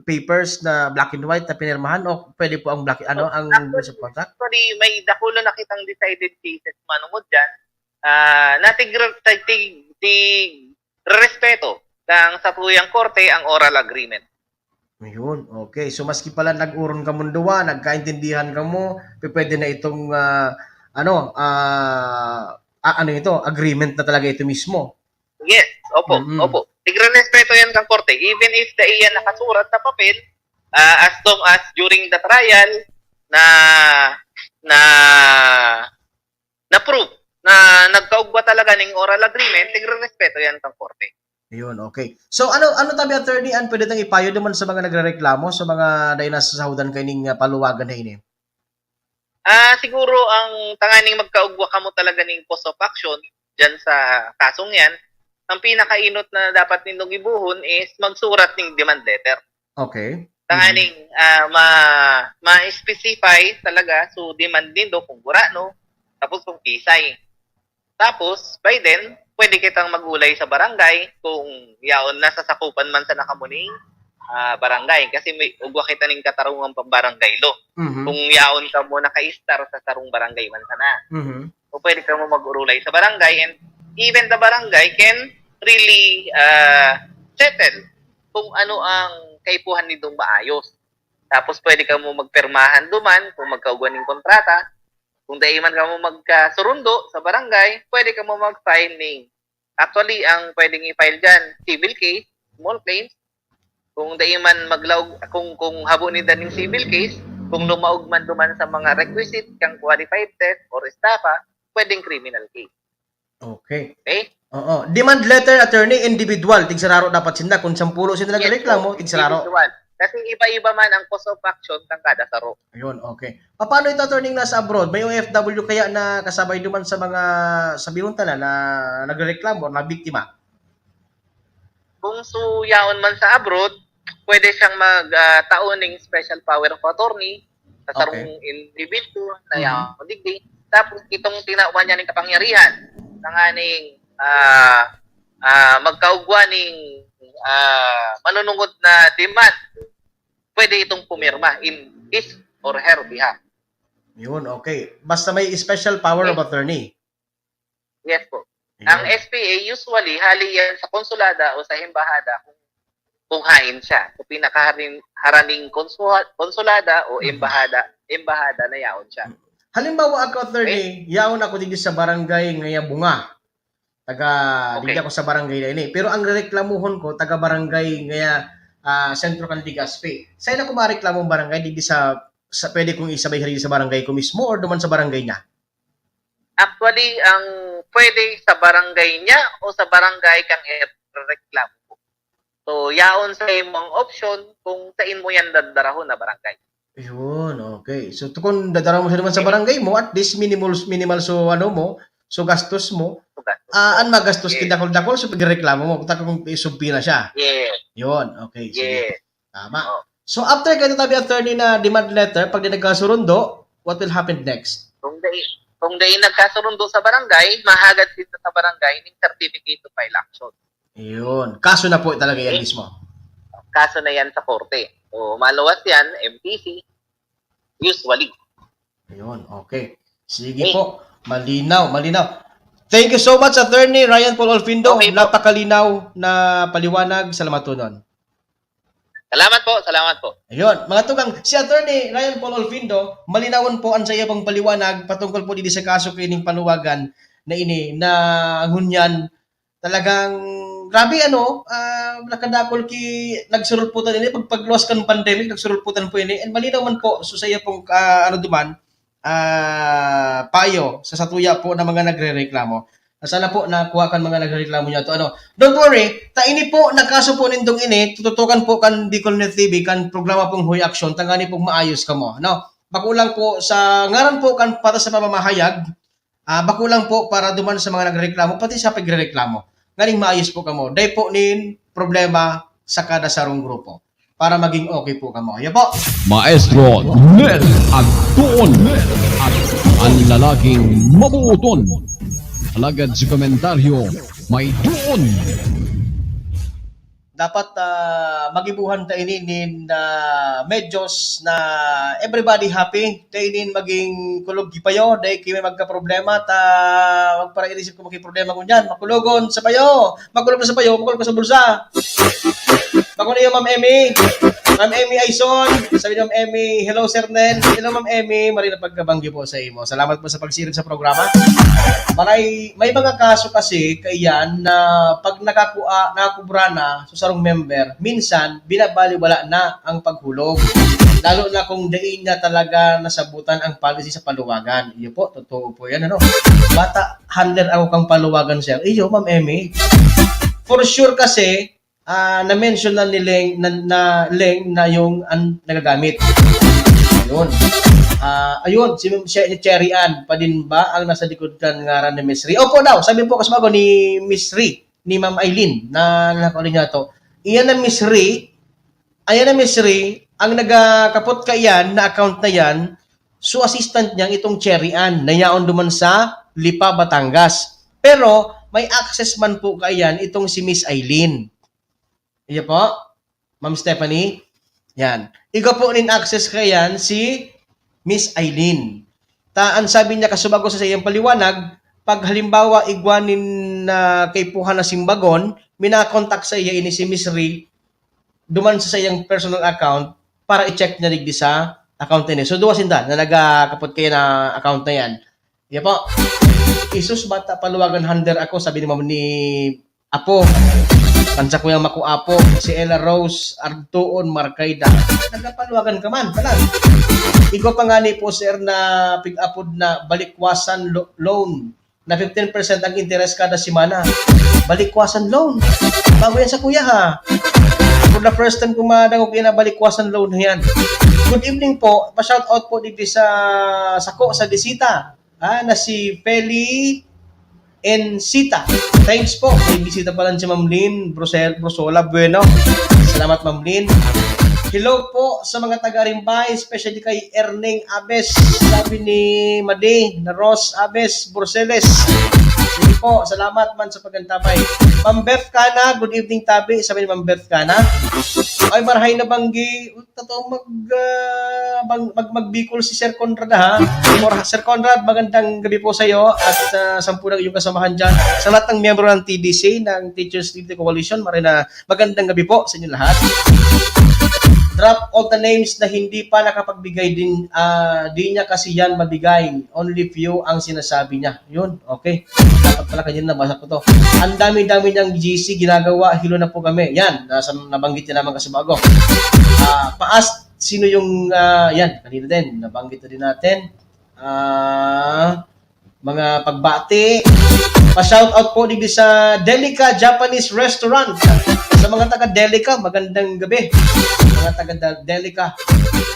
papers na black and white na pinirmahan o pwede po ang black, ano, Oh, ang breach of actually, contract? Actually, may dakula na kitang decided cases manungod diyan. Ah, natig-, tig-, tig-, respeto ng satuyang korte ang oral agreement. Ayun, okay. So, maski pala nag-oron kamong duwa, nagkaintindihan kamo, pe-, pwede na itong, ah, ano, ah, a-, ano ito, agreement na talaga ito mismo. Yes, opo, Mm. opo. Tigrerespeto yan kang korte. Even if dai yan nakasurat sa papel, ah, as long as during the trial na, na, na-prove na nagkaugwa talaga ning oral agreement, tigrerespeto yan kang korte. Ayun, okay. So, ano, ano tabi, attorney, an pwede tang ipayo duman sa mga nagrereklamo, sa mga dai nasasahudan kaining, ah, paluwagan na ini? Ah, siguro ang tanganing magkaugwa kamo talaga ning cause of action diyan sa kasong yan, ang pinakainot na dapat nindong gibohon is magsurat ning demand letter. Okay. Tanganing, Mhm. ah, ma-, ma-specify talaga, so demand nindo kung gurano, tapos kung kisay. Tapos, by then, pwede kitang mag-olay sa barangay kung yaon nasasakupan man sana kamo ning, ah, barangay. Kasi may ugwa kita ning katarungan pang barangay law. Mhm. Kung yaon kamo naka-istar sa sarong barangay man sana. Mhm. So, pwede kamo mag-orolay sa barangay and even the barangay can really, ah, settle kung ano ang kaipuhan nindong maayos. Tapos pwede kamo magpirmahan duman kung magkaugwa ning kontrata. Kung dai man kamo magkasurundo sa barangay, pwede kamo mag-file ning, actually, ang pwedeng i-file diyan, civil case, small claims. Kung dai man maglaog, kung, kung habo ninda ning civil case, kung lumaog man duman sa mga requisite kang qualified theft or estafa, pwedeng criminal case. Okay. Okay? Oo. Demand letter, attorney, individual. Tigsararo dapat sinda. Kung sampulo sinda Yes, nagreklamo, po. Tigsararo. Individual. Kasi iba-iba man ang cause of action ng kada saro. Ayun, okay. Paano ito, attorney, nasa abroad? May O F W kaya na kasabay duman sa mga, sabihon ta na, na nagrereklamo or nabiktima? Kung suyaon man sa abroad, pwede siyang mag, ah, tao ning special power of attorney sa Okay. sarong individual na Mhm. yaon digdi. Tapos itong tinawan niya ning kapangyarihan, tanganing, ah, ah, magkaugwa ning, ah, manunungod na demand, pwede itong pumirma in his or her behalf. Yun, okay. Basta may special power of Okay. attorney. Yes po. Ang Ayun. S P A, usually, hali yan sa konsulada o sa embahada kung kung hain siya. So, pinakaharaning konsulada o embahada, embahada na yaon siya. Halimbawa ako, attorney, yaon ako digdi sa barangay ngaya Bunga. Taga, okay. Digdi ako sa barangay na ini. Pero ang rereklamuhon ko, taga barangay ngaya uh, Centro kan Legazpi. Saan ako mareklamo ang barangay? Digdi sa, sa, pwede kong isabay sa barangay ko mismo or duman sa barangay niya? Actually, ang pwede sa barangay niya o sa barangay kang reklamo. So, yaon sa imong option kung saan mo yan dadarahon na barangay. Yun, okay. So, kung dadara mo siya naman sa barangay mo, at least minimal, minimal so ano mo, so gastos mo. So, gastos ah, ang magastos yeah. Kidakol-dakol, so pagreklamo mo, kung takong isubpi na siya. Yeah. Yun, okay. Sige. Yeah. Tama. Oh. So, after kayo tabi attorney na demand letter, pag di nagkasurundo, what will happen next? Kung dai, kung dai nagkasurundo sa barangay, mahagad dito sa barangay ng certificate of file action. Yun. Kaso na po talaga yan mismo. Kaso na yan sa korte. O maluwas yan, M P C, usually. Ayun, okay. Sige po. Malinaw, malinaw. Thank you so much, Attorney Ryan Paul Olfindo. Okay po. Napakalinaw na paliwanag. Salamaton. Salamat po, salamat po. Ayun, mga tugang, si Attorney Ryan Paul Olfindo, malinawon po ang sa iyang paliwanag patungkol po dito sa kaso kining paluwagan na ini na ngunyan talagang grabe ano, ah, nakadakol ki nagsurulputan ini pag pagluwas kan pandemic, nagsurulputan po ini. And malinaw man po so sa iya pong ah, ano duman, ah, payo sa satuya po na mga nagrereklamo. Na sana po nakuha kan mga nagrereklamo niya to ano. Don't worry, ta ini po nakaso po nindong ini, tututukan po kan Bicol Net T V kan programa pong Hoy Action, tangani pong maayos kamo, no? Bako lang po sa ngaran po kan patas sa pamamahayag, Ah, bako lang po para duman sa mga nagreklamo, pati sa pagrereklamo. Nganing maayos po kamo. Dai po nin problema sa kada sarong grupo para maging okay po kamo. Iyo po. Maestro Nel Agtuon. Ang lalaking mabuoton. Alagad sa komentaryo, may doon. Dapat ah, magibuhan ta ini nin ah, medyos na everybody happy. Dai nin maging kulog ki payo, dai ki may magkaproblema, ta magpara-irisip ko magkaproblema ko niyan. Makulogon sa payo, makulog na sa payo, makulog na sa bulsa. Bako niyo, Ma'am Emmy. Ma'am Emmy Aison, sabi ni Ma'am Emmy, "Hello, Sir Nel." Hello, Ma'am Emmy. Maray na pagkabanggi po sa imo. Salamat po sa pagsiring sa programa. Maray, may mga kaso kasi kaiyan na pag nakakua, nakakubra na sa sarong member, minsan binabaliwala na ang paghulog. Lalo na kung dai niya talaga nasabutan ang policy sa paluwagan. Iyo po, totoo po yan, ano? Bata, handler ako kang paluwagan, sir. Iyo, Ma'am Emmy. For sure kasi, ah, na-mention na ni Leng, na, na Leng na yung an, nagagamit. Yun. Ah, ayun, si, si, si Cherry Ann pa din ba ang nasa likod kan ngaran ni Miss Ri? Opo daw, sabi po kasi bago ni Miss Ri, ni Ma'am Eileen, na nakauli niya to. Iyan na Miss Ri, ayan na Miss Ri, ang nagakapot ka iyan na account na yan, so assistant niya itong Cherry Ann, na yaon duman sa Lipa, Batangas. Pero may access man po kaiyan itong si Miss Eileen. Iyo po, Ma'am Stephanie. Yan. Igo po nin access kaiyan si Miss Eileen. Ta, ang sabi niya kasubago sa iyang paliwanag, pag halimbawa igwa nin uh, kaipuhan na simbagon, minakontak sa iya ini si Miss Ri, duman sa iyang personal account para i-check niya digdi sa account niya. So, duwa sinda na nagakapot kayo na account na yan. Iya po. Isus bata paluwagan handler ako, sabi ni Ma'am ni Apo. Kansa ko yung Mako Apo, si Ella Rose Artuon Marcayda. Nagapaluwagan ka man, pala. Igo pa nga ni po, sir, na pig-apod na balikwasan lo- loan na fifteen percent ang interes kada semana. Balikwasan loan. Bago yan sa kuya ha. For the first time ko madangog yan na balikwasan loan na yan. Good evening po. Pa-shout out po digdi sa sako sa bisita. Ah, na si Feli Encita. Thanks po. May bisita pala si Ma'am Lynn Brusel, Brusola. Bueno. Salamat, Ma'am Lynn. Hello po sa mga taga Rimbay, especially kay Erneng Abes, sabi ni Madi na Ros Abes Borseles. Sige po, salamat man sa pag-antabay. Ma'am Beth Cana, good evening, tabi. Sabi ni Ma'am Beth Cana. Ay, marahay na banggi. Totoo, mag, ah, bang-, mag-, magbikol si Sir Conrad, ha? For Sir Conrad, magandang gabi po sa iyo at sa sampu ng iyong kasamahan dyan. Sa lahat ng miyembro ng T D C, ng Teachers Liberty Coalition, maray na magandang gabi po sa inyo lahat. Drop all the names na hindi pa nakapagbigay din, ah, di niya kasi yan mabigay. Only few ang sinasabi niya. Yun, okay. Dapat pala kanina nabasa ko to. Ang dami-dami niyang G C ginagawa, hilo na po kami. Yan, nasa, nabanggit niya naman kasi bago. Ah, paas, sino yung, ah, yan, kanina din, nabanggit na din natin. Ah, mga pagbati. Pa-shout out po digdi sa Delica Japanese Restaurant. Sa mga taga Delica, magandang gabi. Mga taga Da-, Delica.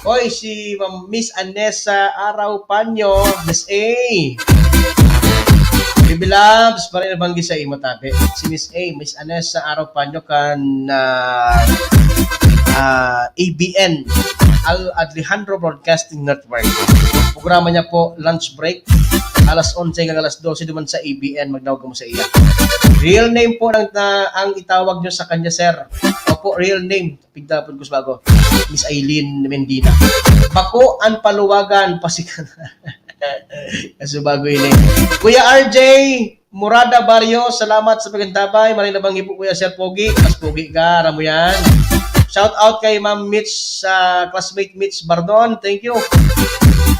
Oy, si Ma'am Miss Anessa Araw Panyo, Miss A. Baby Loves, para nabanggi sa imo, tabi. Si Miss A, Miss Anessa Araw Panyo kan, ah, ah, A B N, Al Alejandro Broadcasting Network. Programa niya po, Lunch Break. Alas onse hanggang alas dose duman sa A B N, magdawag mo sa iya. Real name po ng, na, ang itawag nyo sa kanya, sir. Opo, real name. Pigdapon ko sa bago. Miss Eileen Mendina. Bako an paluwagan, pasikan. Kaso bago yun eh. Kuya R J Murada Barrio, salamat sa pag-antabay. Maray na banggi po, Kuya Sir Pogi. Mas pogi ka, aram mo yan. Shout out kay Ma'am Mitch, ah, classmate Mitch Bardon. Thank you.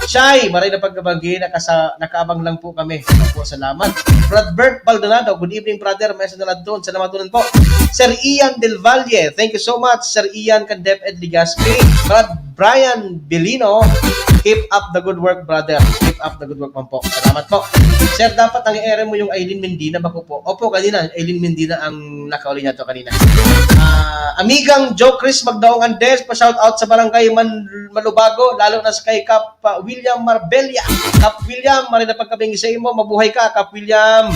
Shai, maray na pagkabanggi, nakasa-, nakaabang lang po kami. Opo, salamat. Brad Bert Baldonado, good evening, brother. May sa naladton. Salamat po. Sir Ian Del Valle, thank you so much. Sir Ian kan DepEd Legazpi. Brad Brian Belino, keep up the good work, brother. Keep up the good work man po. Salamat po. Sir, dapat ang i-ere mo yung Eileen Mendina, bako po. Opo, kanina, Eileen Mendina ang nakauli niya to kanina. Ah, amigang Joe Chris Magdaong Andes, pa-shout out sa Barangay Man-, Malubago, lalo na sa kay Kap, ah, William Marbella. Kap William, maray na pagkabanggi sa imo, mabuhay ka, Kap William.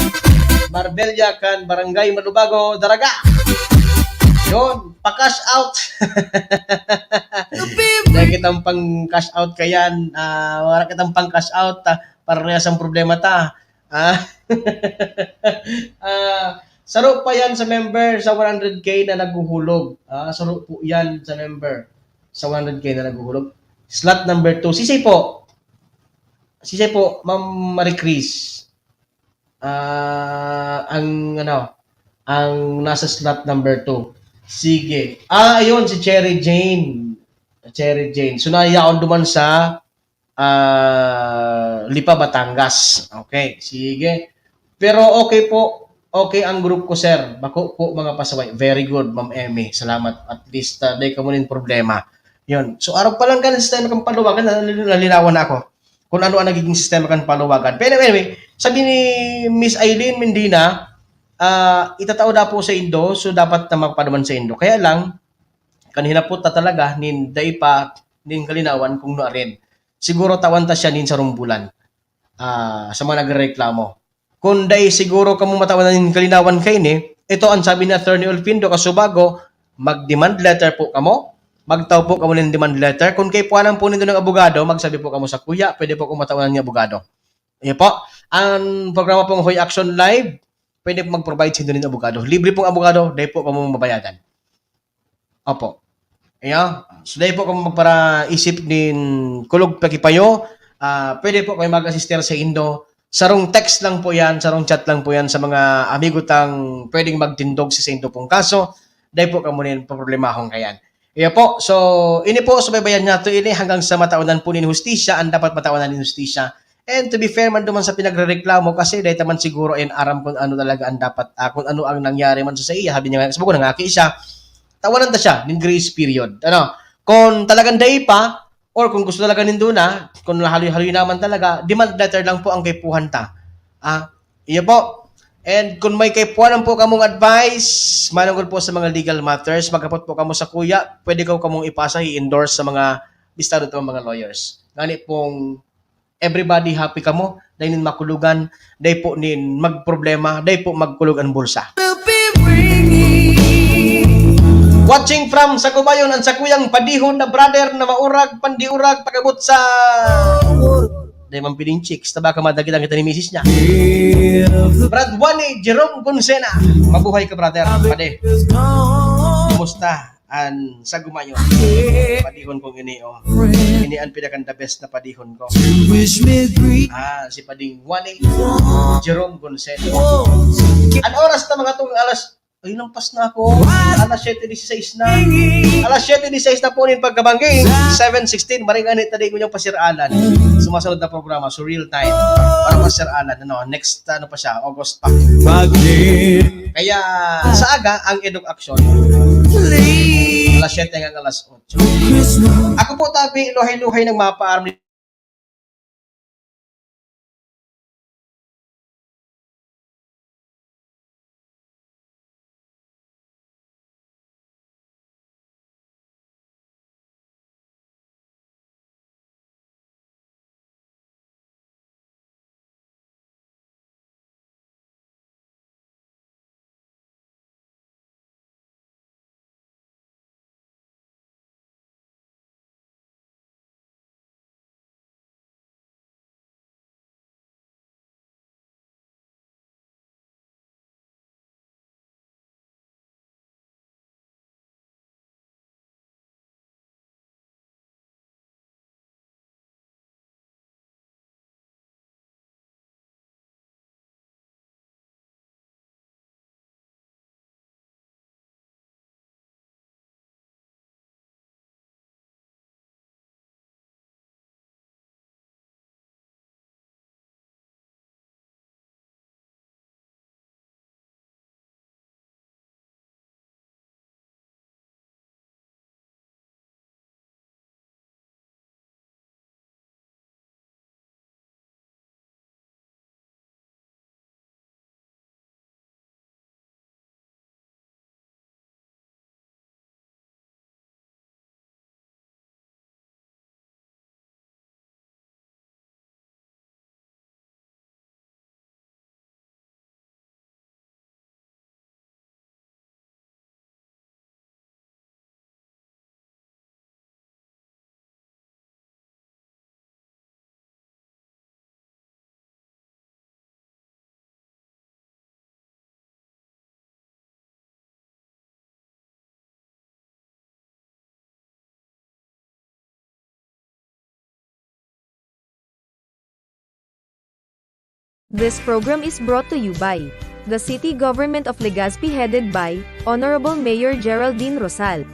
Marbella kan Barangay Malubago, Daraga. Yun, pa-cash out. Dahil kitang pang-cash out kayan, ah, wala kitang pang-cash out, ah, parehas ang problema ta. Ah, ah, saro pa yan sa member sa one hundred K na naghuhulog. Ah, saro po yan sa member sa one hundred K na naghuhulog. Slot number two. Sisay po? Sisay po, Ma'am Marie Chris? Ah, ang ano, ang nasa slot number two. Sige. Ah, ayun, si Cherry Jane. Cherry Jane. So, nayaon duman sa, ah, Lipa, Batangas. Okay, sige. Pero okay po. Okay ang group ko, sir. Bako po mga pasaway. Very good, Ma'am Emmy. Salamat. At least, ah, di kamo nin problema. Yun. So, arog pa lang kan sistema kan paluwagan, nalil-, nalinawan na ako kung ano ang nagiging sistema kan paluwagan. Pero anyway, sabi ni Miss Eileen Mendina, ah, itatao na po sa indo, so dapat na magpaduman sa indo. Kaya lang, kanina po ta talaga, nin dai pa, nin kalinawan kung nuarin. Siguro tawan ta siya nin sarong bulan, ah, sa mga nagrereklamo. Kung dai siguro kamo matawan nin kalinawan kaini, ito ang sabi ni Attorney Olfindo Casubago, mag-demand letter po kamo, magtao po kamo nin demand letter. Kung kaipuhanan po nindo ng abogado, magsabi po kamo sa kuya, pwede po kamo matawan ni abogado. Ayan po, ang programa pong Hoy Action Live, pwede po mag-provide sa inyo nin abogado. Libre pong abogado, dai po kamo mabayadan. Opo. Ayan. So, dai po kamo magparaisip nin kulog pakipayo. Ah, pwede po kayo mag-assist sa indo. Sarong text lang po yan, sarong chat lang po yan sa mga amigo tang pwedeng magtindog sa saindo pong kaso. Dai po kamo nin poproblemahon kayan. Iya po. So, ini po, subaybayan nato ini hanggang sa mataonan po nin hustisya, ang dapat mataonan nin hustisya. And to be fair man duman sa pinagrereklamo, kasi dai ta man siguro ayan aram kung ano talaga ang dapat, ah, kung ano ang nangyari man sa, sa iya. Sabi niya nga, sabi ko, nangaki siya. Tawanan ta siya nin grace period. Ano? Kung talagang dai pa, or kung gusto talaga nindo na, kung haloy-haloy naman talaga, demand letter lang po ang kaipuhan ta. Ah, iyo po. And kung may kaipuhanan po kamong advice, manungkol po sa mga legal matters, maghapot po kamo sa kuya, pwede ko kamong ipasa, i-endorse sa mga bistado tong mga lawyers. Ngani pong everybody happy kamo, dai nin makulugan, dai po nin magproblema, dai po magkulog ang bulsa. Watching from Sagubayon, ang sakuyang padihon na brother na maurag, pandiurag, pag-abot sa Dai man pining chicks, ta baka madagitan kita ni misis niya. Brad Wani Jerome Gonzena. Mabuhay ka, brother. Padi. Kumusta an saguma nyo? Padihon kong ini, oh. Ini an pinakang the best na padihon ko. Ah, si Pading Wani Jerome Gonzena. An oras na mga tong alas Ay, lampas na ako. Alas siyete dieciséis na. Alas siyete dieciséis na po nin pagkabanggi. Seven sixteen, maring ani ta dai ko niyang pa-Sir Alan. Sumasunod na programa, so real time. Para pa Sir Alan, ano, next, ano pa siya, August pa. Kaya, sa aga, ang Eduk Action. Alas siyete hanggang alas otso. Ako po, tabi, luhay-luhay ng mapa-army. This program is brought to you by the City Government of Legazpi, headed by Honorable Mayor Geraldine Rosal.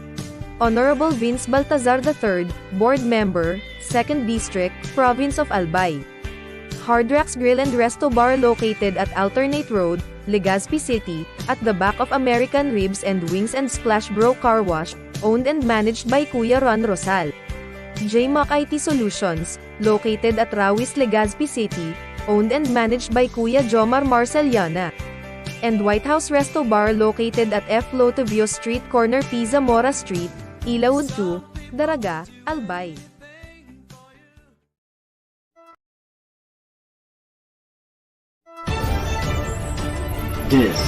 Honorable Vince Baltazar the third, Board Member, Second District, Province of Albay. Hard Rocks Grill and Resto Bar, located at Alternate Road, Legazpi City, at the back of American Ribs and Wings and Splash Bro Car Wash, owned and managed by Kuya Ron Rosal. J Mac I T Solutions, located at Rawis, Legazpi City, owned and managed by Kuya Jomar Marceliana. And White House Resto Bar, located at F Lotovio Street, corner P Zamora Street, Ilaud two, Daraga, Albay. This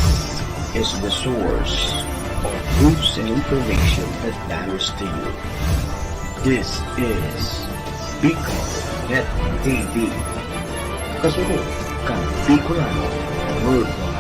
is the source of news and information that matters to you. This is Bicol Net T V. Kasunod kan Bicolano Worldwide.